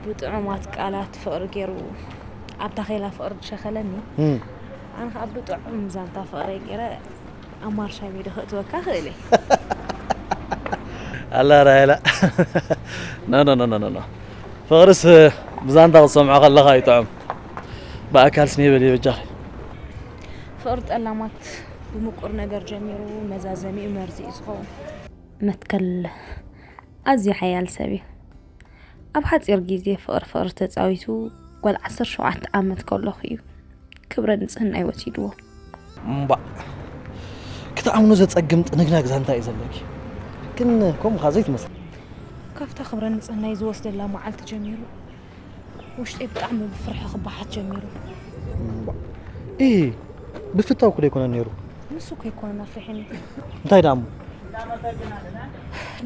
ብጥዑማት ቃላት ፍቕሪ ገይሩ ኣብ ታኼላ ፍቕሪ ዝሸኸለኒ፣ ኣነ ከዓ ብጥዑም ዛንታ ፍቕረይ ገይረ ኣብ ማርሻ ሜዳ ከእትወካ ክእል እየ። ኣላ ራይላ ኖ ኖ ኖ ኖ ኖ ፍቕርስ ብዛንታ ክትሰምዖ ከለኻ ይጥዑም። ብኣካል ስኒ በል በጃኺ። ፍቕሪ ጠላማት ብምቁር ነገር ጀሚሩ መዛዘሚኡ መርዚ እዩ ዝኸውን። መትከል ኣዝዩ ሓያል ሰብ እዩ። ኣብ ሓፂር ግዜ ፍቕሪ ፍቕሪ ተፃዊቱ ጓል ዓሰርተ ሸውዓተ ዓመት ከለኹ እዩ ክብረ ንፅህናይ ወሲድዎ። እምባእ ክትኣምኖ ዘጸግም ጥንግናግ ዛንታ እዩ ዘለኪ። ግን ከምኡ ኸኣ ዘይትመስል። ካብታ ክብረ ንፅህናይ ዝወስደላ መዓልቲ ጀሚሩ ውሽጠይ ብጣዕሚ ብፍርሒ ክበሓት ጀሚሩ። እምባእ ኢ ብፍታው እኮ ደይኮነን ነይሩ። ንሱ እኮ ኣይኮነን ኣፍሪሕኒ። እንታይ ደኣ እሞ?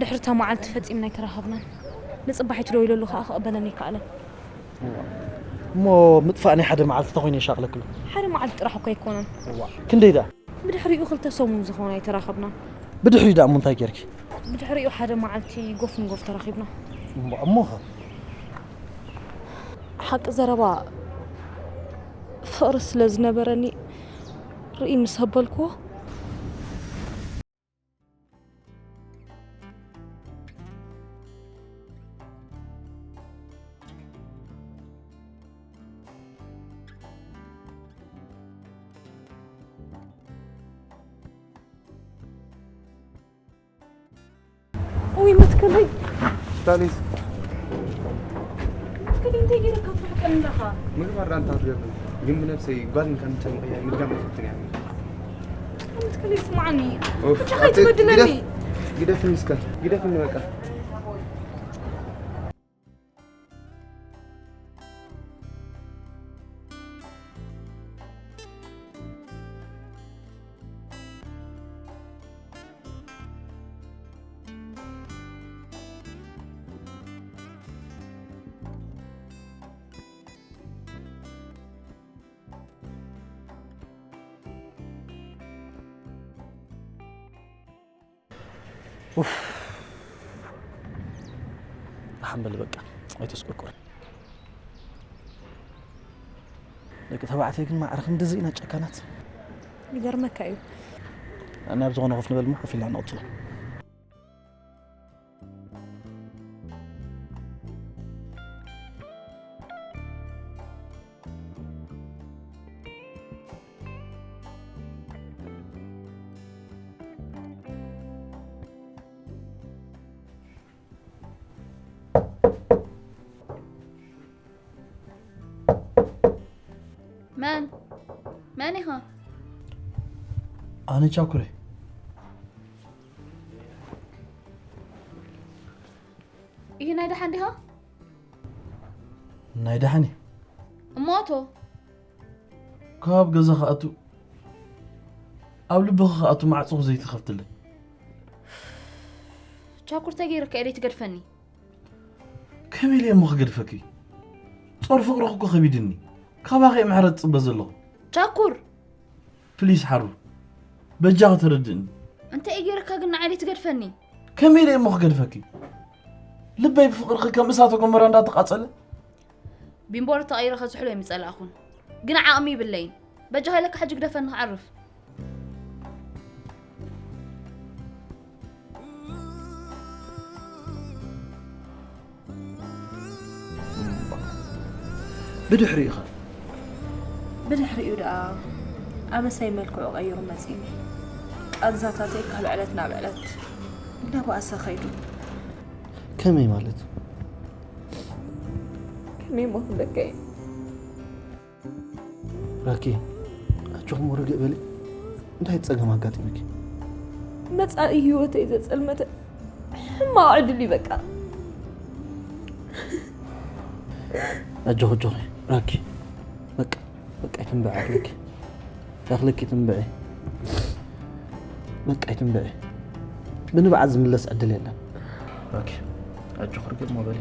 ድሕሪ እታ መዓልቲ ፈጺምና ኣይተራኸብናን። ንጽባሒቱ ደው ኢለሉ ከኣ ክቕበለኒ ኣይከኣለን። እሞ ምጥፋእ ናይ ሓደ መዓልቲ ተኾይኑ የሻቕለክሉ። ሓደ መዓልቲ ጥራሕ እኮ ኣይኮነን። ክንደይ ደኣ? ብድሕሪኡ ክልተ ሰሙን ዝኾነ ኣይተራኸብናን። ብድሕሪኡ ደኣ እሞ እንታይ ጌርኪ? ብድሕሪኡ ሓደ መዓልቲ ጎፍ ንጎፍ ተራኺብና። እሞ ኸ? ሓቂ ዘረባ ፍቕሪ ስለ ዝነበረኒ ርእይ ምስ ኣበልክዎ ውይ መትከለይ ታሊስ መትከለይ እንታይ ገይረካ ትርሕቀኒ ኣለኻ? ምግባር ደኣ እንታይ ትገብር ግን ብነብሰይ ጓል እንከ ምቸምቕያ ምድጋም ኣይፈትን እያ። መትከለይ ስምዓኒ ኡፍ፣ ብቻ ኣቲ ከይትበድለኒ። ግደፍ፣ ግደፍኒ እስከ፣ ግደፍኒ በቃ። ኡፍ። ደሓን በል በቃ ኣይተስቆቁር። ደቂ ተባዕትዮ ግን ማዕረ ክንድዚ ኢና ጨካናት። ይገርመካ እዩ። ኣነ ኣብ ዝኾነ ኮፍ ንበል እሞ ኮፍ ኢልና ንቕጽሎ። መን መን ኢኻ? ኣነ ቻኩረ። ይህ ናይ ደሓን ዲኻ? ናይ ደሓን እዩ። እሞቶ ካብ ገዛ ክኣቱ ኣብ ልብኺ ክኣቱ ማዕጾ ዘይትኸፍትለይ። ቻኩር ተገይርካ ኢለይ ትገድፈኒ። ከመይ ኢለ እሞ ክገድፈኪ? ጾር ፍቕርኺ እኮ ከቢድኒ። ካባኺ እየ ምሕረት ዝጽበ ዘለኹ። ቻኩር! ፕሊስ ሓሩ፣ በጃኺ ተረድእኒ። እንታይ እየ ገይረካ ግን ንዓይ ትገድፈኒ? ከመይ ኢለ እሞ ክገድፈኪ? ልበይ ብፍቕርኺ ከም እሳተ ጎመራ እንዳተቓጸለ። ቢምቦሮ ተቐይረ ከዝሕሎ ኣይምጸላእኹን። ግን ዓቕሚ ይብለይን። በጃኻ ኢለካ ሕጂ ግደፈኒ ክዓርፍ። ብድሕሪኡ ኸ? ብድሕሪኡ ደኣ ኣበሳይ መልክዑ ቀይሩ መጺኒ። ቃንዛታተይ ካብ ዕለት ናብ ዕለት እናባእሰ ኸይዱ። ከመይ ማለት? ከመይ እሞ ክብለካ እየ? ራኪ፣ ኣጆኹም ርግእ በሊ። እንታይ ጸገም ኣጋጢሙኪ? መጻኢ ህይወተይ ዘጸልመተ ሕማቕ ዕድል እዩ በቃ። ኣጆኺ ኣጆኺ ራኪ፣ በቃ በቃ ይትንበዕ ኣኽልኪ፣ ኣኽልኪ ትንበዒ፣ በቃ ይትንበዒ። ብንብዓት ዝምለስ ዕድል የለን። ራኪ ኣጆኺ ርግእ እሞ በሊ።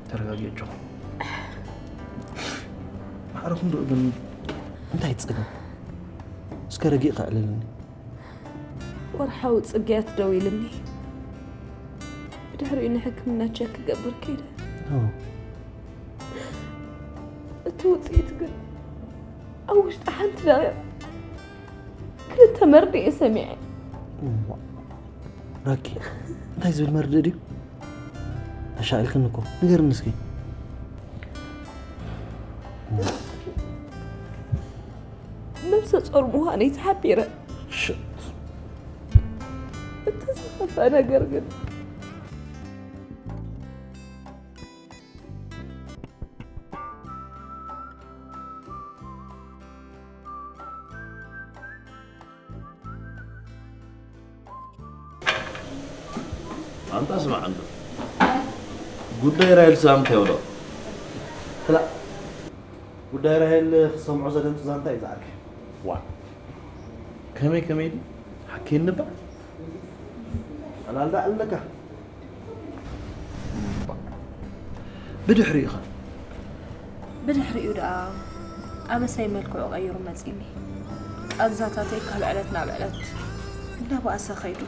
ተረጋጊ ኣጆኺ። ማዕረኹም ዶ ግን እንታይ ጸገም? እስከ ረጊእ ከዕልልኒ። ወርሓዊ ጽግያት ደዊልኒ። ብድሕሪኡ ንሕክምና ቸክ ክገብር ከይደ። ኦ፣ እቲ ውጽኢት ግን ኣብ ውሽጢ ሓንቲ ደቂቕ ክልተ መርድእ እየ ሰሚዐ። እዋ። ራኪ፣ እንታይ ዝብል መርድእ ድዩ? ኣሻቒልክኒ እኮ። ንገርኒ እስኪ። ነብሰ ጾር ምዃነይ ተሓቢረ። ሽት። እቲ ዝኸፍአ ነገር ግን ኣንታ ስማዕ እንዶ ጉዳይ ራሄል ሰላም እንታይ ይብሎ? ክላእ ጉዳይ ራሄል ክሰምዖ ዘደንጹ ዛንታ እዩ ዝኣርኪ። ዋ ከመይ ከመይ ድዩ ሓኪኒ እባ። ኣላልዳ ኣለካ። ብድሕሪኡ ኸ? ብድሕሪኡ ደኣ ኣበሳይ መልክዑ ቀይሩ መጺኒ። ቃንዛታተይ ካብ ዕለት ናብ ዕለት እናባእሰ ኸይዱ።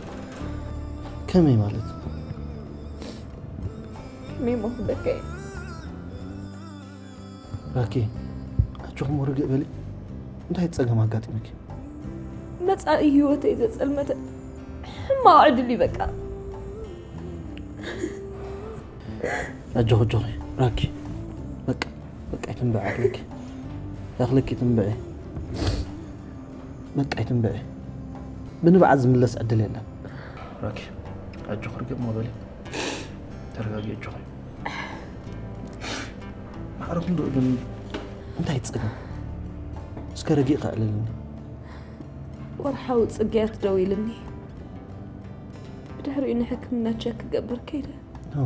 ከመይ ማለት? ከመይ እሞ ክብለካ እየ? ራኪ፣ ኣጆኹም ርግእ በሊ። እንታይ ጸገም ኣጋጢሙኪ? መጻኢ ህይወተይ ዘጸልመተ ሕማቕ ዕድል እዩ በቃ። ኣጆኺ ኣጆኺ ራኪ፣ በቃ በቃ ይትንበዕ ኣኽልኪ፣ ኣኽልኪ ትንበዒ፣ በቃ ይትንበዒ። ብንብዓት ዝምለስ ዕድል የለን። ራኪ ኣጆኺ ርግእ እሞ በሊ። ተረጋጊ ኣጆኺ። ማዕረኹም ዶ ግን እንታይ ጸገም? እስከ ረጊእ ከዕልልኒ። ወርሓዊ ጽግያት ደዊልኒ። ብድሕሪኡ ንሕክምና ቸክ ክገብር ከይደ። ኦ፣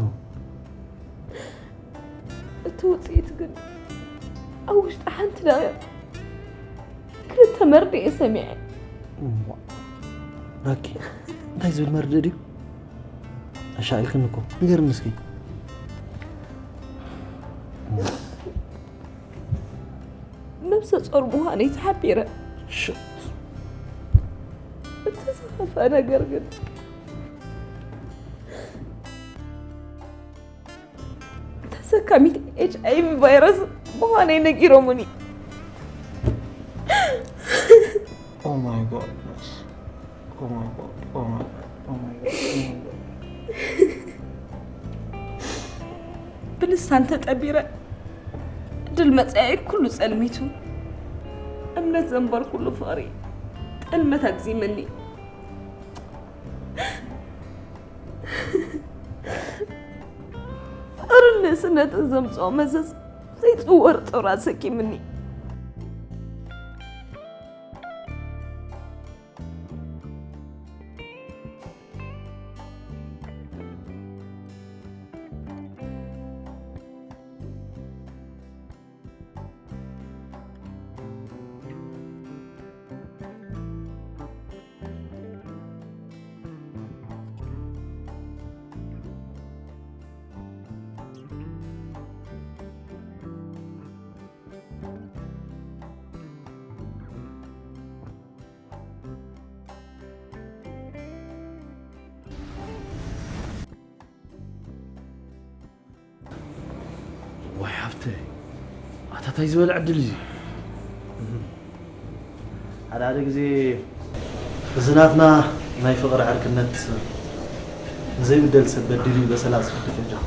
እቲ ውጽኢት ግን ኣብ ውሽጢ ሓንቲ ደቂቕ ክልተ መርድእ እየ ሰሚዐ። እዋ። ራኪ እንታይ ዝብል መርድእ ድዩ? ኣሻቒልክኒ እኮ። ንገርኒ እስኪ። ነብሰ ጾር ምዃነይ ተሓቢረ። ሽት። እቲ ዝኸፍአ ነገር ግን ተሰካሚት ኤች ኣይ ቪ ቫይረስ ምዃነይ ነጊሮሙኒ። Oh my God. Oh my God. Oh my God. Oh my God. ብልሳን ተጠቢረ ድል መጻኢ ኩሉ ጸልሚቱ፣ እምነት ዘንበርኩሉ ፍቕሪ ጥልመት ኣግዚምኒ። ፍቕርን ንእስነትን ዘምጽኦ መዘዝ ዘይጽወር ጦር ኣሰኪምኒ። ዋይ ሓፍተይ፣ ኣታ ታይ ዝበለ ዕድል እዩ። ሓደ ሓደ ግዜ እዚ ናትና ናይ ፍቕሪ ዕርክነት ንዘይብደል ሰብ በዲሉ እዩ በሰላ ዝፈድፍ። ኣጆኻ።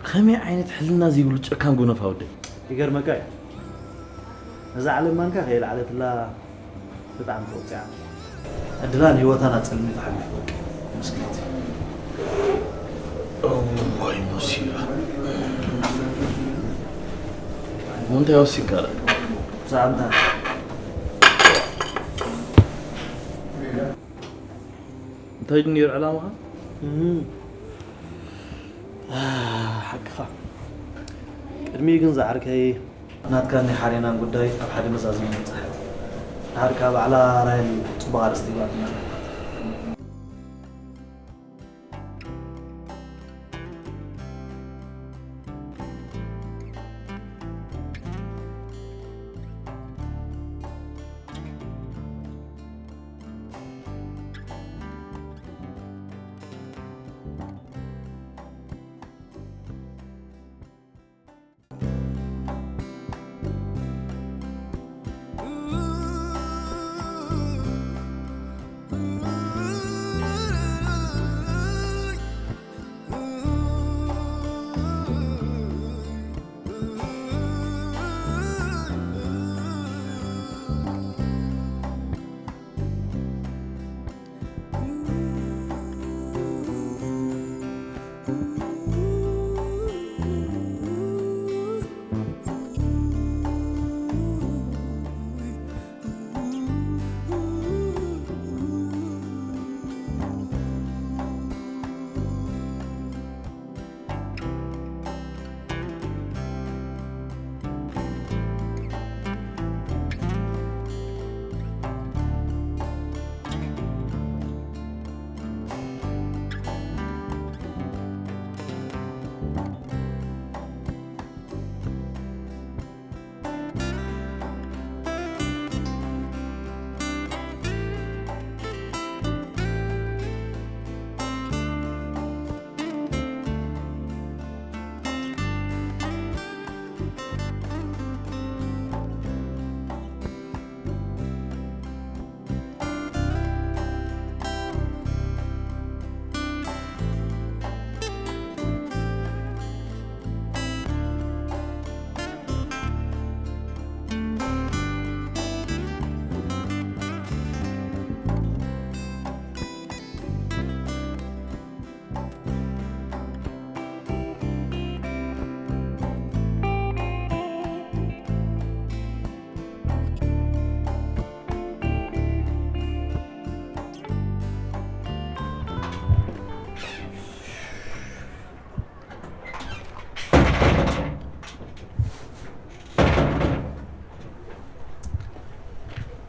ከመይ ዓይነት ሕልና ዘይብሉ ጨካን ጎነፋ ወደይ። ይገርመካ እዩ፣ ነዛ ዓለም ማንካ ከየልዓለትላ ብጣዕሚ ተወፂዓ። ዕድላን ህይወታን ኣፀልሚቱ ሓሊፉ በቃ። ምስኪንቲ። እዋይ ሙሲባ። እንታይ ወሲንካ? ሰዓምታ። እንታይ ድዩ ነይሩ ዕላማኻ? እም። ሓቅኻ። ቅድሚ ግን ዝዓርከይ ናትካን ናይ ሓሬናን ጉዳይ ኣብ ሓደ መዛዘሚ ምብጻሕ። ድሓር ከኣ ባዕላ ራሄል ጽቡቕ ኣርእስቲ ሂባትና።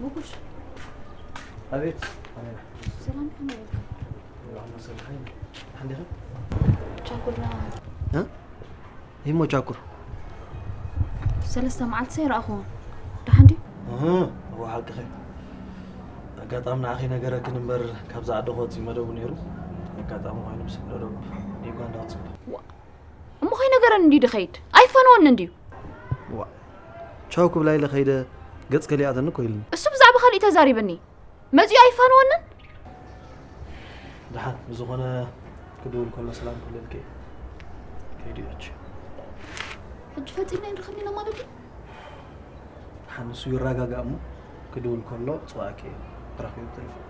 ሙጉሽ፣ ኣቤት። ሰላም ከመይ ኢልካ? ዋና ሰልሓይ እንዲኻ? ቻኩላ እ? ይሞ ቻኩር። ሰለስተ መዓልቲ ሰይረኣኹዎ። ደሓን ድዩ? እህ፣ እዎ ሓቅኺ። ኣጋጣሚ ንዓኺ ነገረክን እምበር ካብዛ ዓዲ ክወፅእ መደቡ ነይሩ። ኣጋጣሚ ኮይኑ ምስ መደብ ዩጋንዳ ክፅብ። እሞ ከይነገረኒ እንድዩ ድኸይድ? ኣይፋነወኒ እንድዩ። ዋ፣ ቻው ክብላ ኢለ ከይደ ገፅ ከሊኣተኒ እኮ ኢሉኒ። እሱ ብዛዕባ ካልእ ተዛሪብኒ። መጺኡ ኣይፋነወንን? ደሓን፣ ብዝኾነ ክድውል ከሎ ሰላም ክብለልኪ እየ። ከይዱ እዩ ሕጂ። ሕጂ ፈጺምና ኣይንረኸብን ኢና ማለት ድዩ? ደሓን፣ ንሱ ይረጋጋእ እሞ ክድውል ከሎ ጽዋዕኪ እየ። ትረኽብዮ ብቴሌፎን።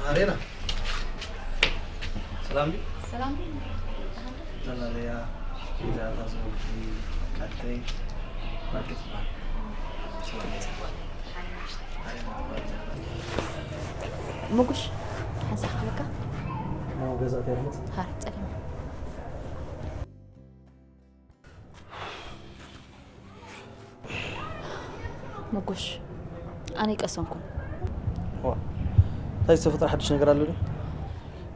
ኣሬና ሰላም ድዩ? ሰላም ድዩ? ተላለያ ሒዛታ ዝወዲ ካተይ ማርኬት ይበሃል። ሰላም ድዩ? ኣሬና ይበሃል። ምጉሽ ሓንሳእ ክብለካ ናብ ገዛ ተርምት ሃር ጸገም ምጉሽ ኣነ ይቀሰንኩም ዋ እንታይ ዝተፈጥረ ሓድሽ ነገር ኣሎ ድዩ?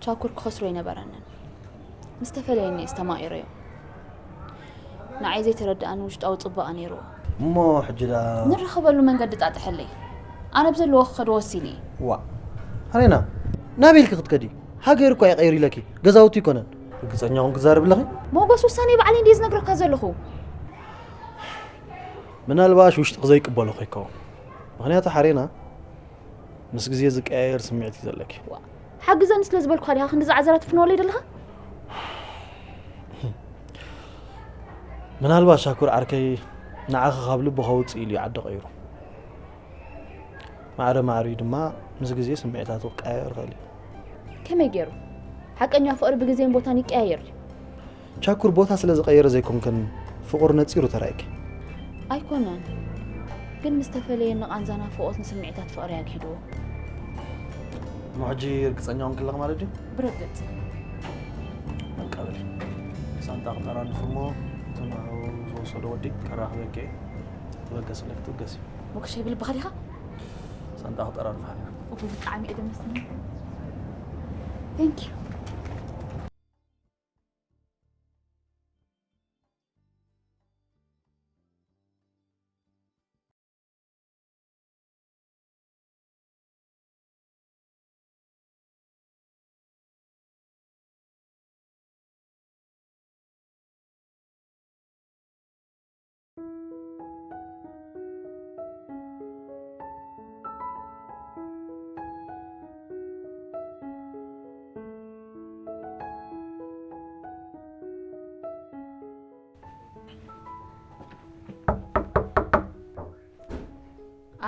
ቻኩር ክኸስሮ ኣይነበረንን ምስ ተፈለየኒ እየ ዝተማቒረዮ ንዓይ ዘይተረድኣኒ ውሽጣዊ ጽባቐ ነይርዎ እሞ ሕጂ ዳ ንራኸበሉ መንገዲ ጣጥሐለይ ኣነ ብዘለዎ ክኸዶ ወሲነ እየ ዋ ኣሬና ናበይ ኢልኪ ክትከዲ ሃገር እኳ ይቐይር ኢለኪ ገዛውቲ ይኮነን ርግፀኛ ኹን ክዛረብ ኣለኺ ሞገስ ውሳኔ ባዕለይ እንድየ ዝነግረካ ዘለኹ ምናልባሽ ውሽጥኺ ዘይቅበሎ ኮይከውን ምክንያቱ ሓሬና ምስ ግዜ ዝቀያየር ስምዒት እዩ ዘለኪ ሓግዘኒ ስለ ዝበልኩኻ ዲኻ ክንዲ ዝዓዘራ ትፍንወለይ ዘለኻ ምናልባት ሻኩር ዓርከይ ንዓኺ ካብ ልቡ ከውፅእ ኢሉ እዩ ዓዲ ቀይሩ ማዕረ ማዕሪኡ ድማ ምስ ግዜ ስምዒታቱ ክቀያየር ይኽእል እዩ ከመይ ገይሩ ሓቀኛ ፍቕሪ ብግዜን ቦታን ይቀያየር እዩ ቻኩር ቦታ ስለ ዝቐየረ ዘይኮንክን ፍቕሩ ነጺሩ ተራእየኪ ኣይኮነን ግን ምስ ተፈለየ ንቓንዛና ፍቕኦት ንስምዒታት ፍቕሪ ኣግሂድዎ እሞ ሕጂ ርግጸኛ ውን ክለኽ ማለት ድዩ ብርግጽ መቃበል ሳንጣ ክጠራንፍ እሞ እቲ ንዑ ዝወሰዶ ወዲ ከራኽበኪ ትበገስ ለክ ትውገስ እዩ ሞክሸ ይብል ብኻ ዲኻ ሳንጣ ክጠራንፍ ሓሊና እቡ ብጣዕሚ እየ ደመስኒ Thank you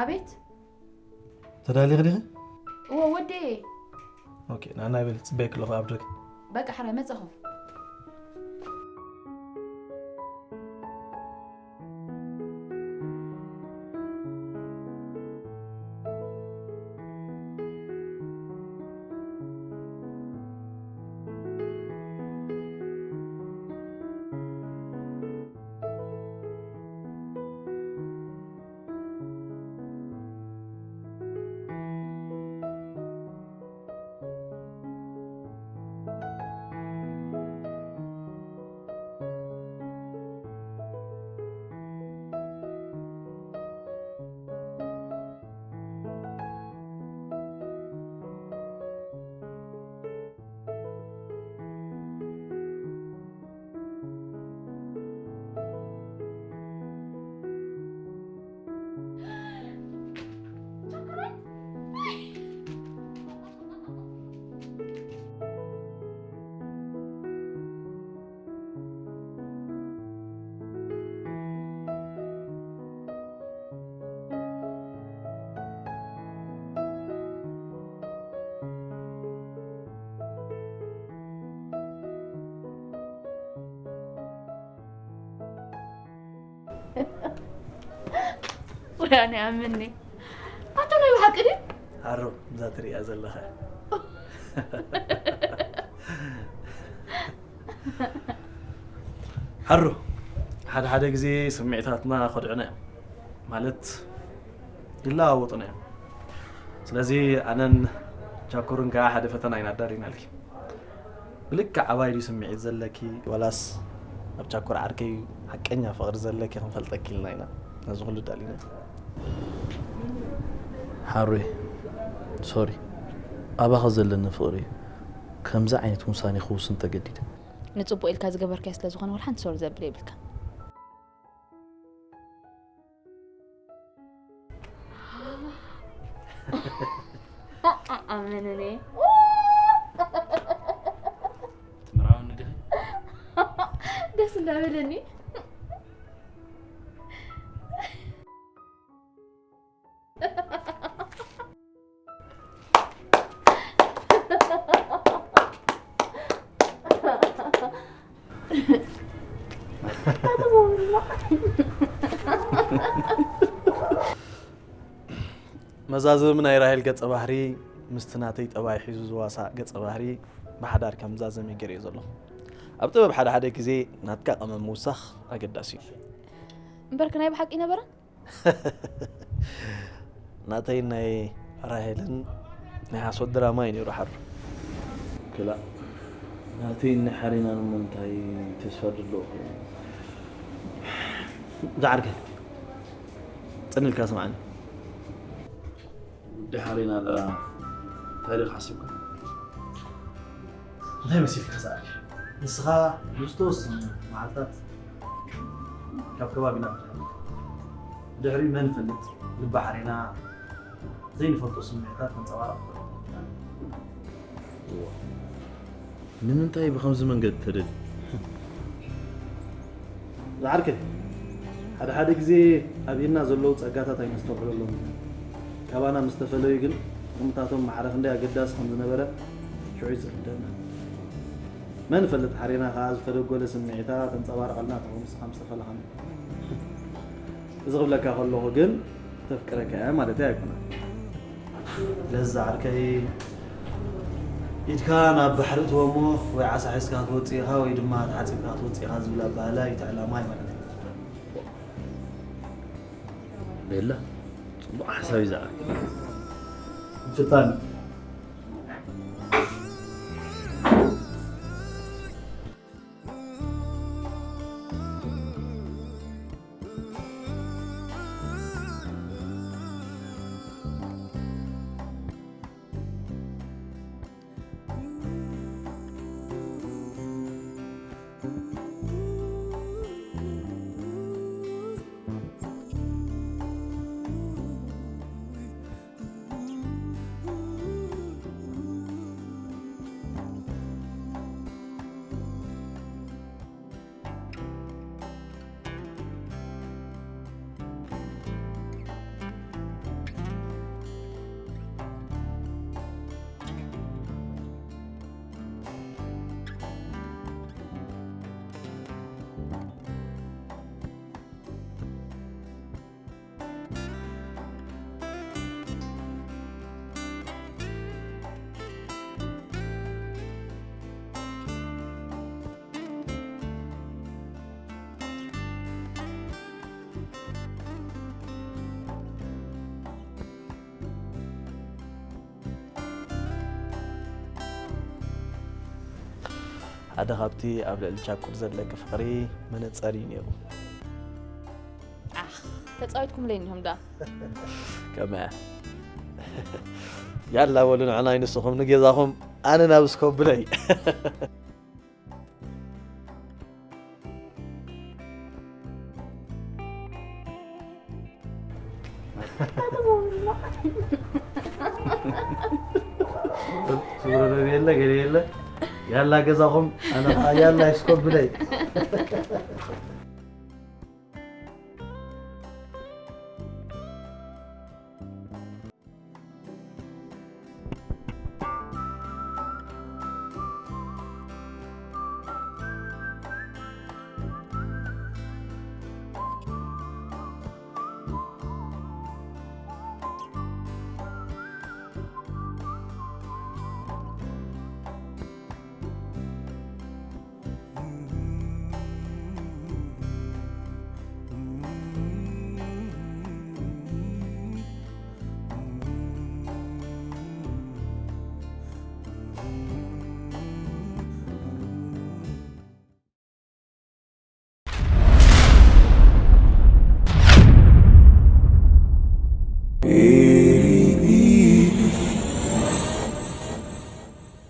ኣቤት ተዳሊኺ ዲኺ እዎ ወደየ ኦኬ ናናይ በል ጽበየኪ ኣለኹ ኣብ ደገ በቃ ሕራይ መጻኹ ወይ ኣነ ኣምኒ ኣቶ ናይ ብሓቂ ድዩ ኣሮ እዛ ትሪኣ ዘለኻ ሓሩ ሓደ ሓደ ግዜ ስምዒታትና ከድዑና እዮም ማለት ይለዋወጡና እዮም ስለዚ ኣነን ቻኩርን ከዓ ሓደ ፈተና ኢና ኣዳሪናልኪ ብልክዕ ኣባይ ድዩ ስምዒት ዘለኪ ዋላስ ኣብ ቻኩር ዓርከይ ሓቀኛ ፍቕሪ ዘለኪ ክንፈልጠኪ ኢልና ኢና ነዚ ኩሉ ዳሊና ሓሩይ ሶሪ ኣባኻ ዘለኒ ፍቕሪ እዩ ከምዚ ዓይነት ውሳኔ ክውስን ተገዲደ ንጽቡቕ ኢልካ ዝገበርካዮ ስለ ዝኾነ ወላ ሓንቲ ሶሪ ዘብል የብልካ ኣመንኒ ትምርዓውኒ ዲኺ ደስ እንዳበለኒ መዛዘሚ ናይ ራሄል ገጸ ባህሪ ምስቲ ናተይ ጠባይ ሒዙ ዝዋሳእ ገጸ ባህሪ ብሓዳር ከም ዛዘመ ገይረዮ ዘለኹ። ኣብ ጥበብ ሓደ ሓደ ግዜ ናትካ ቀመም ምውሳኽ ኣገዳሲ እዩ። እምበርክ ናይ ብሓቂ ነበረ? ናተይ ናይ ራሄልን ናይ ሓሶት ድራማ እዩ ነይሩ ሓሩ። ክላእ ናተይ ናይ ሓሪናን እሞ እንታይ ተስፋ ድሎ ዝዓርከ ጽንልካ ስምዓኒ። ወዲ ሓሪና ደኣ ታሪኽ ሓሲብካ እንታይ መሲልካ ዝኣል ንስኻ ንዝተወሰኑ መዓልታት ካብ ከባቢና ትርሕቕ ድሕሪ መን ይፈልጥ ልቢ ሓሪና ዘይንፈልጦ ስምዒታት ተንፀባረቕ ንምንታይ ብኸምዚ መንገዲ ተደልዩ ዝዓርከይ ሓደ ሓደ ግዜ ኣብ ኢድና ዘለዉ ጸጋታት ኣይነስተውዕለሎም ኢና። ካባና ምስ ተፈለዩ ግን ጥቕምታቶም ማዕረ ክንደይ ኣገዳሲ ከም ዝነበረ ሽዑ እዩ ዝርደና። መን ይፈልጥ ሓሪና ከኣ ዝተደጎለ ስምዒታ ተንጸባርቐልና ትኸውን ንስኻ ምስ ተፈለኻና። እዚ ክብለካ ከለኹ ግን ተፍቅረካ እያ ማለተይ ኣይኮነን። ለዛ ዓርከይ ኢድካ ናብ ባሕሪ እትወሞ ወይ ዓሳ ሒዝካ ክትወፅእ ኢኻ ወይ ድማ ተሓፂብካ ክትወፅእ ኢኻ ዝብል ኣባህላ እዩ እቲ ዕላማ እዩ ማለት እዩ። ቤላ ፅቡቅ ሓሳብ እዩ ዝዓርከይ። ፍታን ሓደ ካብቲ ኣብ ልዕሊ ቻኩር ዘለኪ ፍቕሪ መነጸር እዩ ነይሩ። ኣኽ ተፃዊትኩምለይ እኒሆም ደኣ ከመ ያላ በሉ ንዕናይ ንስኹም ንገዛኹም ኣነ ናብ እስከብለይ ስብረደብ የለ ገለ የለ ያላ ገዛኹም ኣነ ከዓ ያላ ይስኮብለይ